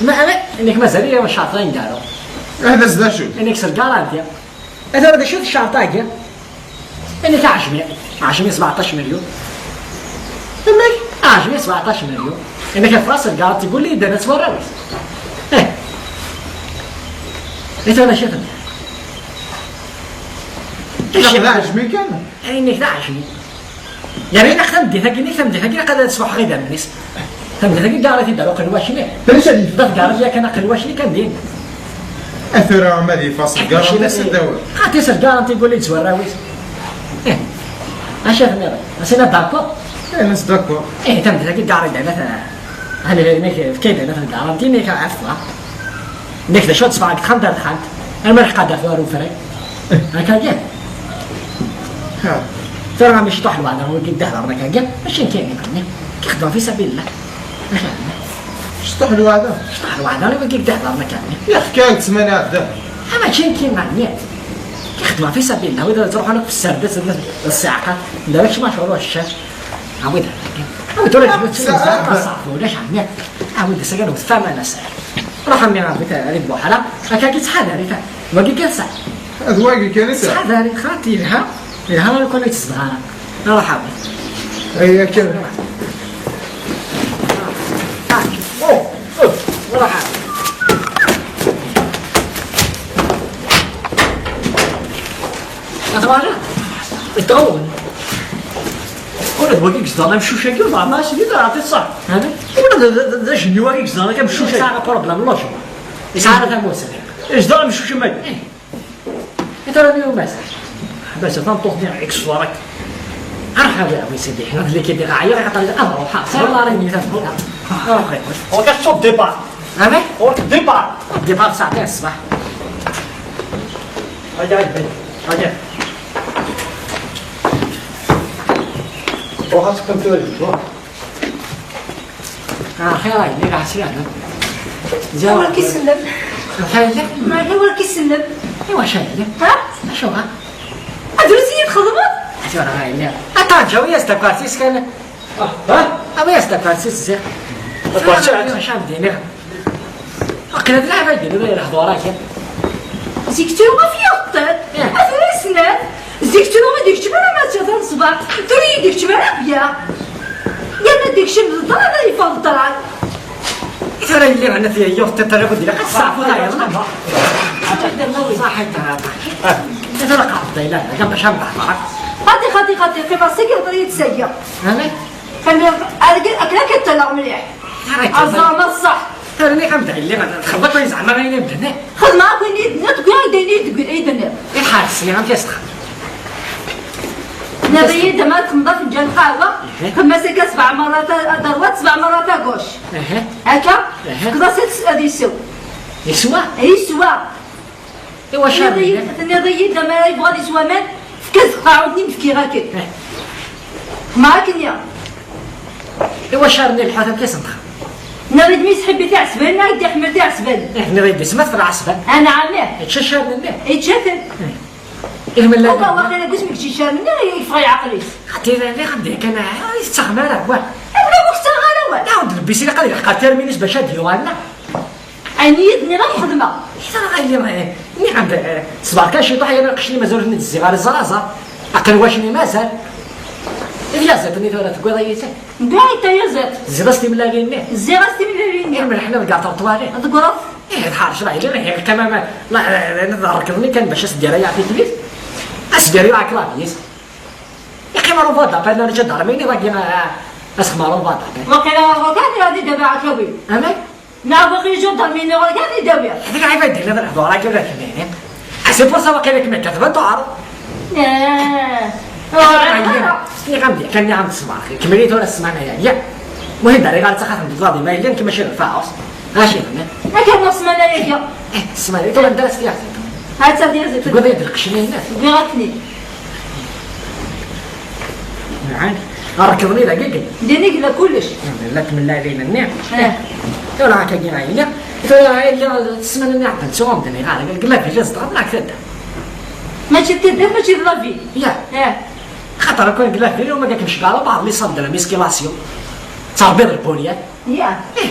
Ma, a mmi, ɛinak, mazal-iyi ccerṭ-a i n-d-aruɣ. Hḍer s d acu? Ɛinak, s lgaranti. A tura d acu teccerṭ-agi? Ini-k aɛejmi, aɛejmi sebɛeṭṭac milyun. Ini-k aɛejmi sebɛeṭṭac milyun. Ini-k afras lgaranti, teguli yeddan s warraw-is. Eh. I tura acu tenniḍ? Ilaq d aɛejmi kan. Ini-k d aɛejmi. Yerna ilaq tameddit-agi, tameddit-agi ilaq ad sfuḥeɣ idammen-is. Tameddit-agi, ggaɣ-it-id ar uqelwac-nni. D acu ad yefk? Da tgareḍ yakan aqelwac-nni kan din. A tura ma ad yeffeɣ s lgaranti, s ddaw. Xaṭi s lgaranti, yeguli-d s warraw-is. Eh. Acu tenniḍ? Asina d'accord? Eh, nas d'accord. Eh, tameddit-agi, ggaɣ-it-id ar uqelwac-nni. Hali, nek, efk-iyi-d lgaranti, nek, ɛefwa. Nek d acu ad sfeɣ deg texxamt ar texxamt. Arma ad ḥqadeɣ tura ufray. Akka kan. Ha. Tura mi ciṭuḥ lweɛda, wigi d-hḍren akka kan. Mačči nekk i iɛni. Kixdem fi sabil Allah. Mačči ɛni. Ciṭuḥ lweɛda? Ciṭuḥ lweɛda, wigi d-hḍren akka kan. Yaxk-ak ttmani ɛeddan. Ha, mačči nekk i iɛni. Kixdem fi sabil Allah, wid ad ttruḥun akk f sserdasat d ssiɛqa. Nda-ak cmac ur uccac. Awi-d. Awi-d tura. Ah, d ttun sa-, zɛma ṣafi, ulac ɛni. Awi-d asagan wet faman asagan. Ruḥ a mmi, awi-d, awi-d buḥra. Akka ki ttḥadar, ita. Wagi kan sa. D wagi kan i sa. Ttḥadar, xaṭi, yelha. Yelha, ur ken-yettezdeɣ ara. Ruḥ awi-d. Ay, akka. Oh, oh, ruḥ awi-d. Ma twalaḍ? Iṭṭewen. Ula d wagi yezdeɣ amcuc-agi, ur neɛma s-, d aɛṭi ṣṣeḥ. Ula d, d, d, d ajenni wagi yezdeɣ akka amcuc-agi. Yesɛa problème n logement. Yesɛa ara tamusa. Yezdeɣ amcuc am wagi. I tura mi umas? Ḥbas, tameṭṭut-nni, iksur-ak. Arḥa, a wi sidi, ḥna d liki di ɣaya, xaṭer ad ruḥeɣ. Sɛiɣ la rayni tameṭṭut. Ruḥ. Ok, ad teččeḍ départ. Amek? Ur départ. Départ saɛtin ṣṣbeḥ. Agi, agi, agi. Ruḥ ad teqqim tura, ruḥ. Ah, xir, ay, ay, ɛsiya, ha? Wer k-isellem. Xir, la? Ma la, wer k-isellem. Iwa, acu yellan? Ha? Acu, ha? Drus i yi-txedmeḍ? Acu, ay, la. Attends, awi-yas takersi-s kan. Ah, ha? Awi-yas takersi-s ziɣ. Takersi? Acu am-d-iniɣ? Aql-i d lɛib ad d-iniɣ i lehdur-agi. Zik ttruɣ ɣef yiɣeṭṭen. Eh. A tura snat. Zik ttruɣ i d-ikeččem ara ma tt-atan ṣṣbeḥ. Tura i d-ikeččem ara bya. Yerna d-ikcem d ṭṭran, ad yeffeɣ d ṭṭran. Tura yelli ɛna tiyayyuḍ tiṭ ara bud ilaq ad testeɛfuḍ tayeḍ. Ṣaḥit ara. Tura qeɛdeḍ ayla, da bac am behḍeṛ. Xaṭi, xaṭi, xaṭi, qqim ass-agi, hḍer-iyi-d s-agi. Amek? Qqim, akken akka ttaleɣ mliḥ. Aẓar ma ṣṣeḥ. Rniɣ-am-d ɛelli, txedmeḍ akk ayen zeɛma ayen i d-tenniḍ. Xedmeɣ akk ayen i d-tenniḍ, deg wayen d ayen i d-tegri, i d-tenniḍ. I tḥeṛs, nniɣ-am-t-id-sexdem. Tenniḍ-iyi-d ma txedmeḍ afenǧal n lqahwa, xedm-as akka sebɛa merrat à, à droite, sebɛa merrat à gauche. Akka, fkeḍ-as ad, ad isew. Yeswa? Yeswa. Iwacu? Tenniḍ-iyi-d, tenniḍ-iyi-d, amar yebɣa ad isew aman, fk-as tqaɛunt-nni, m-fkiɣ akken. Ma akken ya. Iwacu rniɣ lḥut amek i sent-xedmeɣ? Nniɣ-d mi sḥibbi tiɛesbanin, ad d-iḥmel tiɛesbanin. Eh, tenniḍ-iyi-d isem-as ɣer ɛesban. Anɛam, ih. Ičča ccaren-nni? Ičča-ten. Eh. Ilmella. Uga waqila deg usmi yečča ccaren-nni, yeffeɣ yeɛqel-is. Xaṭi, la, la, am-d kan, ah, ur yettaɣem ara, wa. Ula ur yettaɣ ara, wa. La, ur d-lebbis ilaq ad ileqqer tirminin bac ad d-yuɣal, la. Ɛni i d-nniɣ ad xedmeɣ? Ḥṣan ɣa yelli, eh, nniɣ-am-d, eh, ṣber kan ciṭuḥ, yerna lqecc-nni mazal ur ten-id-zziɣ ara, ẓer aẓar. Aqelwac-nni mazal. I tyaziḍt-nni tura tewwiḍ-iyi-tt? Nwiɣ-it tayaziḍt. Tezziḍ-as timlali-nni? Zziɣ-as timlali-nni. Ilmelḥ-nni deg aṭerṭwari? Deg ureḍ. Ih, tḥerceḍ a yelli, ih, kama ma, la, eh, eh, d rrekḍ-nni kan bac as-d-yerra yeɛṭi-t-id. As-d-yerra yeɛqel-it. Yeqqim ɣer ubaḍapan, ar iǧadarmiyen, dagi, ah, asexmar ubaḍapan. Waqila ɣer ubaḍapan, ad idabeɛ akawin. Amek? Neɣ waqila iǧadarmiyen, ɣer kan idawi. Deg lɛibad, d lehdur-agi ula d kemmini. Ah, c'est pour ça waqila kemm akka tban tuɛreḍ. Eh. Nniɣ-am-d, kan nniɣ-am-d ṣṣber, kemmini tura ssmana-ya, ya. Muhim, d arriɣ ar ttaxat n tebḍaḍ, ma yellan kemm mačči d lfaɛus. Acu yenna? Akka ma ssmana-ya, ya. Eh, ssmana, tura anda ara s-tiɛziḍ? Ad tt-ad-yaziḍ. Tewwiḍ-iyi-d lqecc-nni-inek? Wwiɣ-ak-ten-id. Ɛani? Rekḍen-iyi dagi. Din i yella kullec. La tmella din-nni. Eh. Tura akka gina yella. Tura yella ssmana-nni ɛeddan ttuɣum-d-nni ɣer la villa zedɣen neɣ tadda. Mačči d tadda, mačči d la ville. Ya. Eh. Xaṭer akk deg la ville, uma gak mecgala, baɛḍ les salles de la musculation. Ttṛebbiḍ lbunyat. Ya. Eh.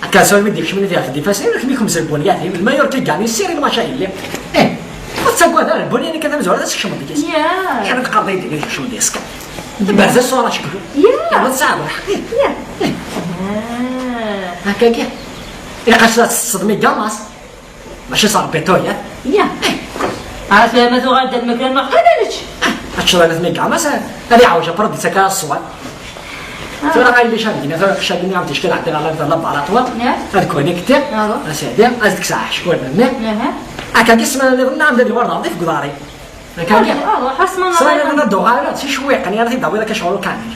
Akka sɛu mi d-ikcem nadi ɣef difasin, kem ikum s lbunyat, lmayur ki gani ssir i lmaca yelli. Eh. Ur ttagad ara, lbunyat-nni kan tamezwarut ad tkecmeḍ deg-s. Ya. Yeɛni teqqareḍ-iyi-d deg-s kecmeḍ deg-s kan. Berza ṣṣura ceklu. Ya. Yeɛni tesɛiḍ lḥeqq. Eh. Ya. Eh. Ah. Akka kan. Ilaq-as ad teṭṭseḍ mi gamas. Mačči s rebbiṭu, ya? Ya. Ɛad ma tuɣal-d lmakla n Meqqan ad nečč. Ad teččeḍ ala tmegga, ma s-, ad iɛawej apṛud yettak ara ṣṣwab. Ah. Tura ɣayli cad dina, tura cad-nni am tickil ɛeddi ɣer la laboratoire. Ya. Ad connectiɣ. Ah. A sidi, ad tekkes aḥeckul-nni. Aha. Akka ssmana nniḍen nɛam d lwerd ɣer ḍif deg uḍar-iw. Akka. Ah, ah, ḥas ma ssmana nniḍen ad d-uɣaleɣ, si cwiq, nni ara t-id-awiḍ akka ccɣel kamil.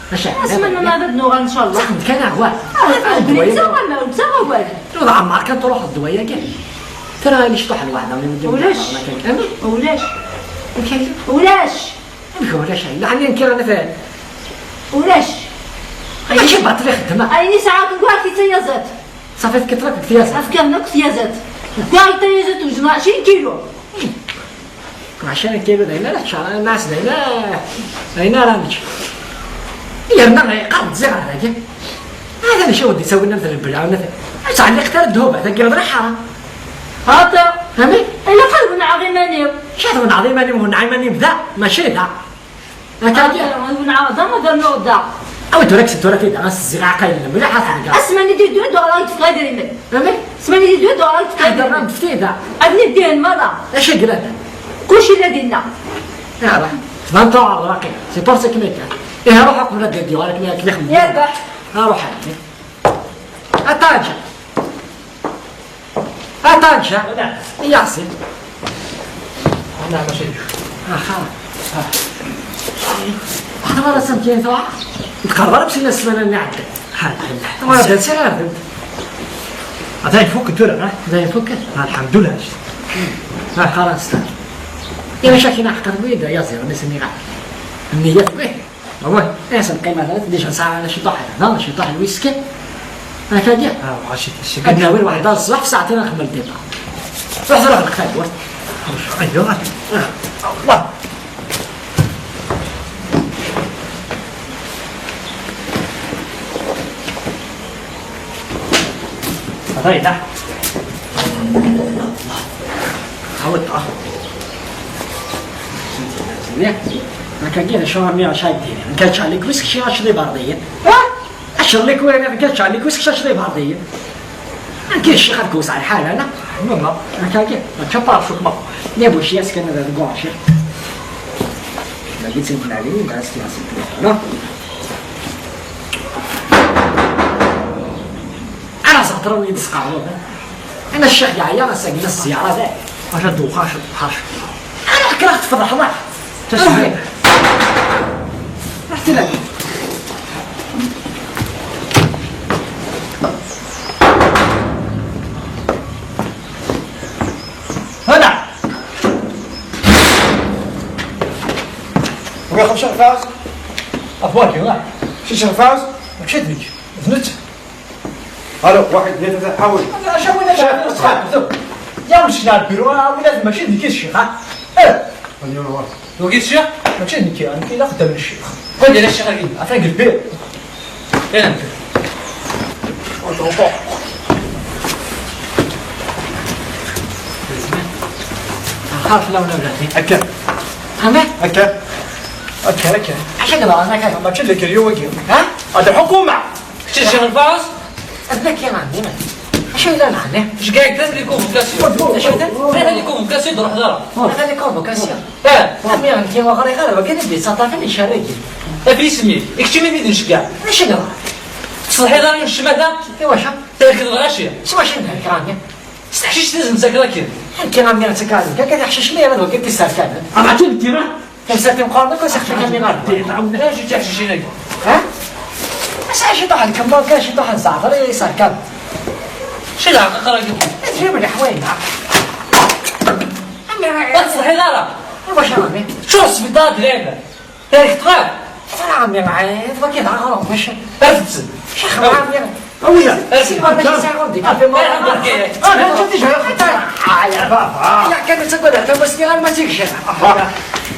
Maca. Asma nniḍen ad nuɣal, ncallah. Saḥmet kan, ah, wa. Ah, ah, ddwa-yagi. Ur ttaɣ awal, ur ttaɣ awal. Ur ɛemmer kan truḥeḍ ddwa-yagi. Tara ayen icuṭuḥ lwaḥda, mi wigi ulac. Ulac. Amek? Ulac. Amek ulac? Ayen, ɛni nekk ara naf-, ulac. Mačči baṭel ixeddem. Ayen yesɛa deg waḥed i tayaẓat. Safi, tefkiḍ akk deg tyaẓat. Afkan akk tyaẓat. Deg waḥed tayaẓat wezneɣ ɛecrin kilu. Ɛecrin kilu d ayen ara teččeḍ, nnas d ayen ara, d ayen ara nečč. Yerna iqerb-d ziɣ ar dagi. Hada mačči ur d-ittawin am tlebbla, am tlebbla. Ur ttɛelliqet ara ddhub, tagi d lḥaram. Hata. Amek? Ilaq ad wenɛeɣ iman-iw. Acu ad wenɛeḍ iman-im? Wenneɛ iman-im da, mačči da. Akka. Hata, wenɛeɣ da, ma d rnuɣ da. Awi tura kkes tura tida, as-zziɣ aɛqayel mliḥ, ad tɛeggeḍ. Asma-nni d-iddu, ad d-uɣaleɣ ad d-fkeɣ idrimen. Amek? Asma-nni d-iddu, ad d-uɣaleɣ ad d-fkeɣ idrimen. Ad d-fkeɣ idrimen. Ad d-fkeɣ idrimen. Acu i yellan? Kullec yella dinna. Ara, tban tuɛreḍ waqila. C'est pour ça que mi-, ihi ruḥ uqbel ad d-yuɣal akken, akken ixemmem. Yerbeḥ. Ruḥ. Aṭaǧa. Aṭaǧa. Nɛam. Yasin. Nɛam, mačči d. Axa. Xaṭer ara s-amkan tuɛer. Tqerreb ara bsina ssmana-nni iɛeddan. Ḥader. Tura d ass ara rden. Atan ifuk tura, ha? Atan ifuk. Alḥemdullah. Ha, xalas. Iwacu akken aḥeqq wid ayaẓiḍ, mi s-nniɣ. Nniya tewwi. Awah. Ihi s-nqim ar da, déjà nesɛa ciṭuḥ hada, ciṭuḥ n lwiski. Hakagi. Ah, bɣa ciṭuḥ. Ad nawi lwaḥda ṣṣbeḥ, fi saɛtin ad nxemmel départ. Ruḥ tura ɣleq tawwurt. Aywa. Ah, Allah. Hada yella. Ɛawed, ah. Hakagi d acu armi acu ara d-tini? Nekk ad ččeɣ lekwaɣeḍ, kečč ad teččeḍ iberḍiyen. Ah! Ad ččeɣ lekwaɣeḍ, nekk ad ččeɣ lekwaɣeḍ, kečč ad teččeḍ iberḍiyen. Nekk d ccix ad k-wesɛeɣ lḥal, ana? Nuna. Hakagi. Mačči apar cukma. Nni buci as kan ad deg uɛciq. Dagi d tin n Ɛli, dagi d tin n Ɛli. Ara zehṭer wi d-sqerrben. Ana ccix yeɛya, ass-agi d zzyara da. Acu d-uxac, uxac. Ana kkreɣ tfeḍḥeḍ, ah. Taswiɛt. Ruḥ tila. Hada. Wi xemsa rfas? Afwaki, wa. Sisa rfas? Mačči d nekk. D netta. Allo, واحد، اثنين، ثلاثة، حاول. Acu win ad ccix, ttxil-k. Ya mecna lbiru, ah, win ad mačči d nekk i d ccix, ha? Eh! Wagi d ccix? Mačči d nekk, nekk d axeddam n ccix. Wagi d ccix-agi? Atan deg lbir. Eh, nekk. Xaṭ lawan a bnati. Akka. Amek? Akka. Akka, akka. Acu d-yeḍran akka? Mačči d lekryu wagi. Ha? Ad lḥukuma! Kečč d Ccix Lfaṛes? Ad nekk i ɛemmi. Acu yellan ɛni? Ceggeɛ-ik d at les convocations. Acu d? D at les convocations d-ruḥ dara. D at les convocations. Eh. Ɛemmi, nekk ur ɣriɣ ara, wagi i d-yettaṭṭafen icerrig. Af isem-ik. I keččini i d-nceggeɛ. Acu yeḍran? Tettṣeḍḥiḍ ara i ccmata? Iwacu? Thelkeḍ lɣaci. S wacu i d-helkeɣ ɛemmi? S teḥcict i d-nettakeḍ akken. Nekk ɛemmi ttakkeɣ akka tiḥcicin, yerra d wagi i d-isserkanen. Ama d timetti. Tamsalt imeqqren akk, aseɣti kan mi ɣer ddiɣ. D acu d tiḥcicin-agi? Ha? Asɛa ciṭuḥ n kemma, kan ciṭuḥ n zeɛter i serkan. Acu d leɛqaqer-agi? Ad tfehmem leḥwayeǧ. Ur teṣliḥeḍ ara. Iwacu a ɛemmi? Teččuṛ sbiṭar d lɛibad. Tarek ṭṭrad. Tara ɛemmi, ɛiḍ wagi d aɣrem, maca. Afet-d. Ccix ɛemmi. Awi-d. Si ma mačči sɛiɣ ur d-ikkafi ma. Ah, ǧǧet ijreḥ. Ah, ya baba. Ya kan ad tagad ar tama-s niɣ arma tt-ikcem.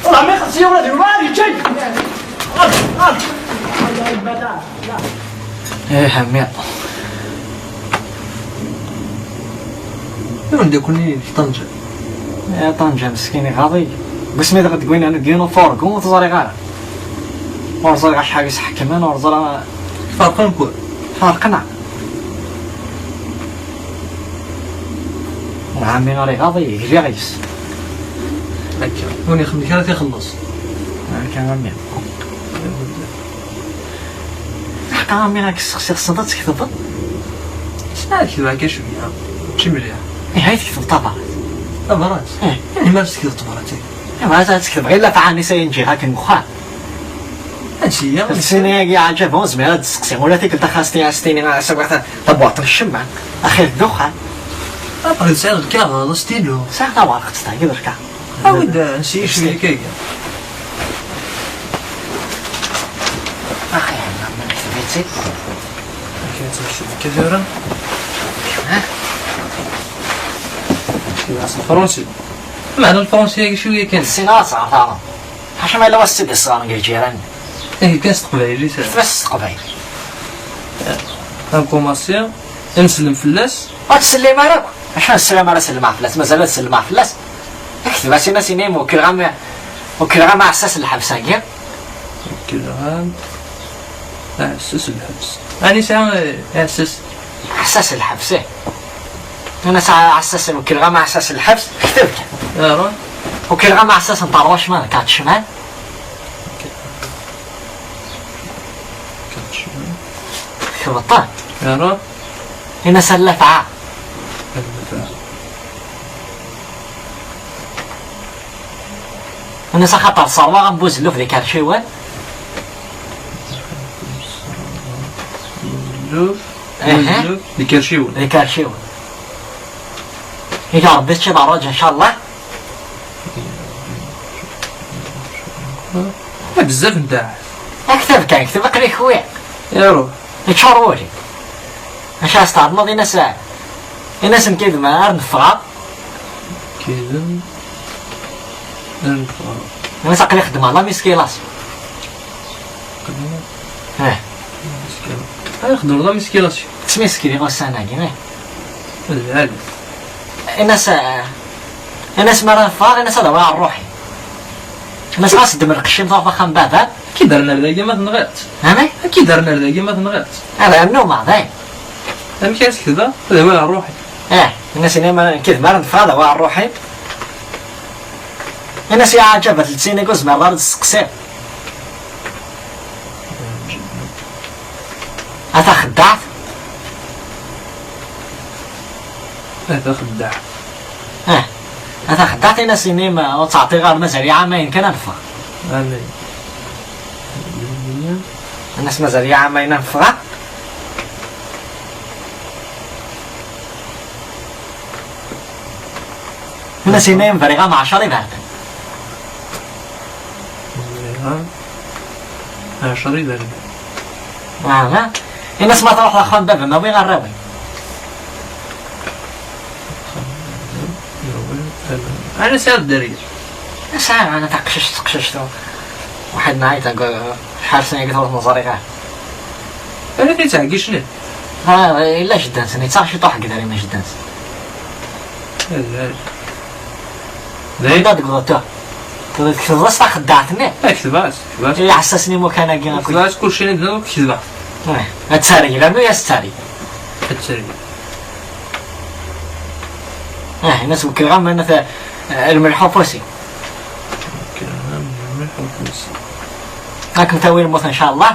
Wellah ma ixelleṣ yiwen ad iruḥ ad yeččay. Ih, a mmi. Iwen d akuni deg Ṭanja? Eh, Ṭanja meskin iɣaḍ-iyi. Deg wasmi dɣa d-wwin anu deg yiwen ufurgu ur t-ẓriɣ ara. Ur ẓriɣ acḥal i s-ḥekmen, ur ẓriɣ. Ferqen-ken? Ferqen-aɣ. Ɛemmi ara iɣaḍ-iyi, gliɣ yes. Akka, ur ixemmem ara ad t-ixelleṣ. Akka a mmi. Ḥqa a mmi, ad k-sseqsiɣ, tessneḍ ad tketbeḍ? Ssneɣ ad ketbeɣ akka cwiya, mačči mliḥ. Ih, ay tketbeḍ tabrat. Tabrat? Ih. Ini-m ad tketbeḍ tabrat-agi. Ih, ma ad tketbeḍ illa taɛni sa yenǧi akken wexxam. Ansi-ya? Sini-agi ɛǧab, ur zmireɣ ad d-sseqsiɣ. Ula tikkelt axxas-nni ad s-tini, ad s-awiɣ ta-, tabwaṭ n ccemma. Axir d ddexxan. Après, tesɛiḍ lkaɣeḍ, astilu. Sɛiɣ tawerqet, tagi d lkaɣeḍ. Awi-d, eh, ansi-ya cwiya akka. Axir, ma nektebt-tt-id. Akken ad tmecceḍ akka tura. Ha? Kra s lefransi. Meɛna lefransi-agi cwiya kan. Ssineɣ ad tt-ɣer taɛrabt. Ḥaca ma yella wass i d-iṣɣaren deg lǧiran. Ihi kan s teqbaylit. Fes s teqbaylit. Ad nkumaṣi, ad nsellem fell-as. Ur ttsellim ara akk. Acu ad nsellem ara sellmeɣ fell-as? Mazal ad sellmeɣ fell-as? Kteb-as, in-as, ini-am ukreɣ-am, ukreɣ-am aɛessas n lḥebs-agi. Ukreɣ-am aɛessas n lḥebs. Ɛni yesɛa, eh, aɛessas? Aɛessas n lḥebs, ih. Ini-as aɛessas, ukreɣ-am aɛessas n lḥebs, kteb kan. Ara. Ukreɣ-am aɛessas n teṛwacma d kaṭ ccmal. Kaṭ ccmal. Kteb-t. Ara. Ini-as allafɛa. Allafɛa. Ini-as axaṭer ṣerwaɣ am buzelluf d ikerciwen. Buzelluf. Aha. Buzelluf d ikerciwen. D ikerciwen. Iga Rebbi teččiḍ ṛṛaǧ, ncallah. Bezzaf n ddaɛt. Akteb kan, kteb aql-i kwiɣ. Iruḥ. Yeččur wul-iw. Acu ad s-tɛelmeḍ, in-as, in-as nekk yid-m ar neffeɣ. Kidem ar neffeɣ. In-as aql-i xeddmeɣ la musculation. Xeddmeɣ. Eh. La musculation. Ay, xeddmeɣ la musculation. Ttmiskriɣ ussan-agi, eh. Lɛali. In-as, eh, in-as mi ara neffeɣ, in-as ad awiɣ ṛṛuḥ-iw. In-as ɣas ddem lqecc-im, truḥ axxam baba. Ad k-id-rren ar dagi ma tenɣiḍ-tt. Amek? Ad k-id-rren ar dagi ma tenɣiḍ-tt. Ad rnuɣ dayen. Amek ara s-ketbeɣ? Ad awiɣ ṛṛuḥ-iw. Eh, in-as ini ma, nekk d mi ara neffeɣ ad awiɣ ṛṛuḥ-iw. In-as ya ɛǧab, ad t-ttiniɣ ur zmireɣ ara ad d-steqsiɣ. A taxeddaɛt. A taxeddaɛt. Eh, a taxeddaɛt, in-as ini ma ur ttɛeṭṭiɣ ara, mazal-iyi ɛamayen kan ad neffeɣ. Ɛamayen. In-as mazal-iyi ɛamayen ad neffeɣ. In-as ini-am briɣ-am ɛecṛa iberdan. Briɣ-am ɛecṛa iberdan. Aha. In-as ma truḥeḍ axxam baba-m, awi arraw-im. Ɛni sɛiḍ dderya? Sɛiɣ, ɛni taqcict, taqcict, waḥed nɛayt, ḥarsen-agi ur ten-ẓriɣ ara. Ala, ti ttɛeggicen. Ha, illa jeddan-sen, yettaɣ ciṭuḥ deg idrimen jeddan-sen. Azal. Dayen. Anda deg uḍeṭṭu? Tketbeḍ-as taxeddaɛt-nni? Eh, ketbeɣ-as, ketbeɣ-as. Iɛessasen imukan-agi akk. Ketbeɣ-as kulci, nid-, nid-, ketbeɣ. Eh, ad targel, rnu-yas targel. Ad targel. Eh, in-as wekkleɣ-am, anat, eh, lmelḥ ufus-iw. Wekkleɣ-am lmelḥ ufus-iw. Ad kem-tawi lmut, ncallah.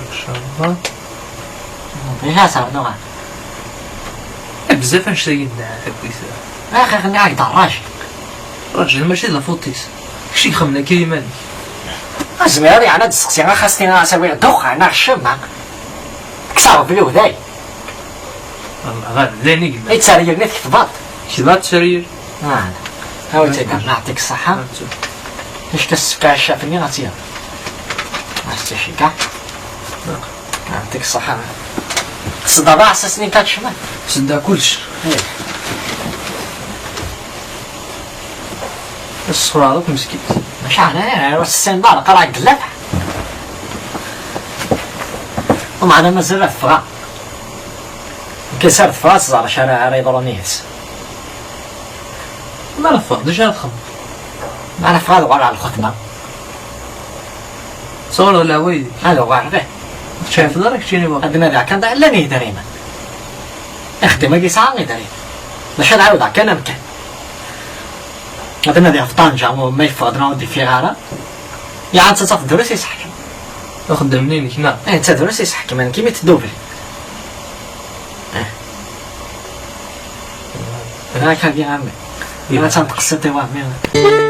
Ncallah. Ihi ad ternuḍ. Eh, bezzaf annect-agi n ddaɛt akkit. Axir, nniɣ-ak-d ṛṛajel. Ṛajel mačči d lfuṭ-is. Kečč i ixemmen akka i yiman-ik. Azmireɣ yeɛni ad d-steqsiɣ axas-nni, ad s-awiɣ ddexxan neɣ ccemma. Kkseɣ belli uday. Ɣer dayen i yella. I tteryel-nni tketbeḍ? Ketbeɣ tteryel. Ah, awi-tt-id, Ṛebbi yeɛṭik ṣṣeḥḥa. Acu-k a s-tefka ɛecca-nni ad tt-yaɣ? Ɛecca-k. Ɛṭik ṣṣeḥḥa. Tseddaḍ aɛessas-nni n Kacman? Seddaɣ kullec. Ssexlaḍ akk meskint. Maca ɛni ur tessineḍ ara qqareɣ deg llafeɛ? Umeɛna mazal ad ffɣeɣ. Nekk s ara teffɣeɣ ad tẓer acu ara yeḍrun yid-s. Ma ara teffɣeḍ d acu ara txedmeḍ? Ma ara ffɣeɣ ad uɣaleɣ ɣer lxedma. Ssawaleɣ leɛwayed-ik. Ad uɣaleɣ ih. Ur tecɛifeḍ ara keččini waqila. Ad nadiɣ kan llan yidrimen. Axeddim-agi yesɛa idrimen. Maca ad ɛawdeɣ kan amkan. Ad nadiɣ ɣef Ṭanja ma yeffeɣ-d neɣ ur d-yeffiɣ ara. Yaɛni netta d drus i yesseḥkem. Axeddam-nni-inek neɣ? Eh, netta d drus i yesseḥkem, nekk imi tdubli. Eh. Ɣer akka-agi a ɛemmi. Ɣer-atan tqessiṭ-iw a ɛemmi.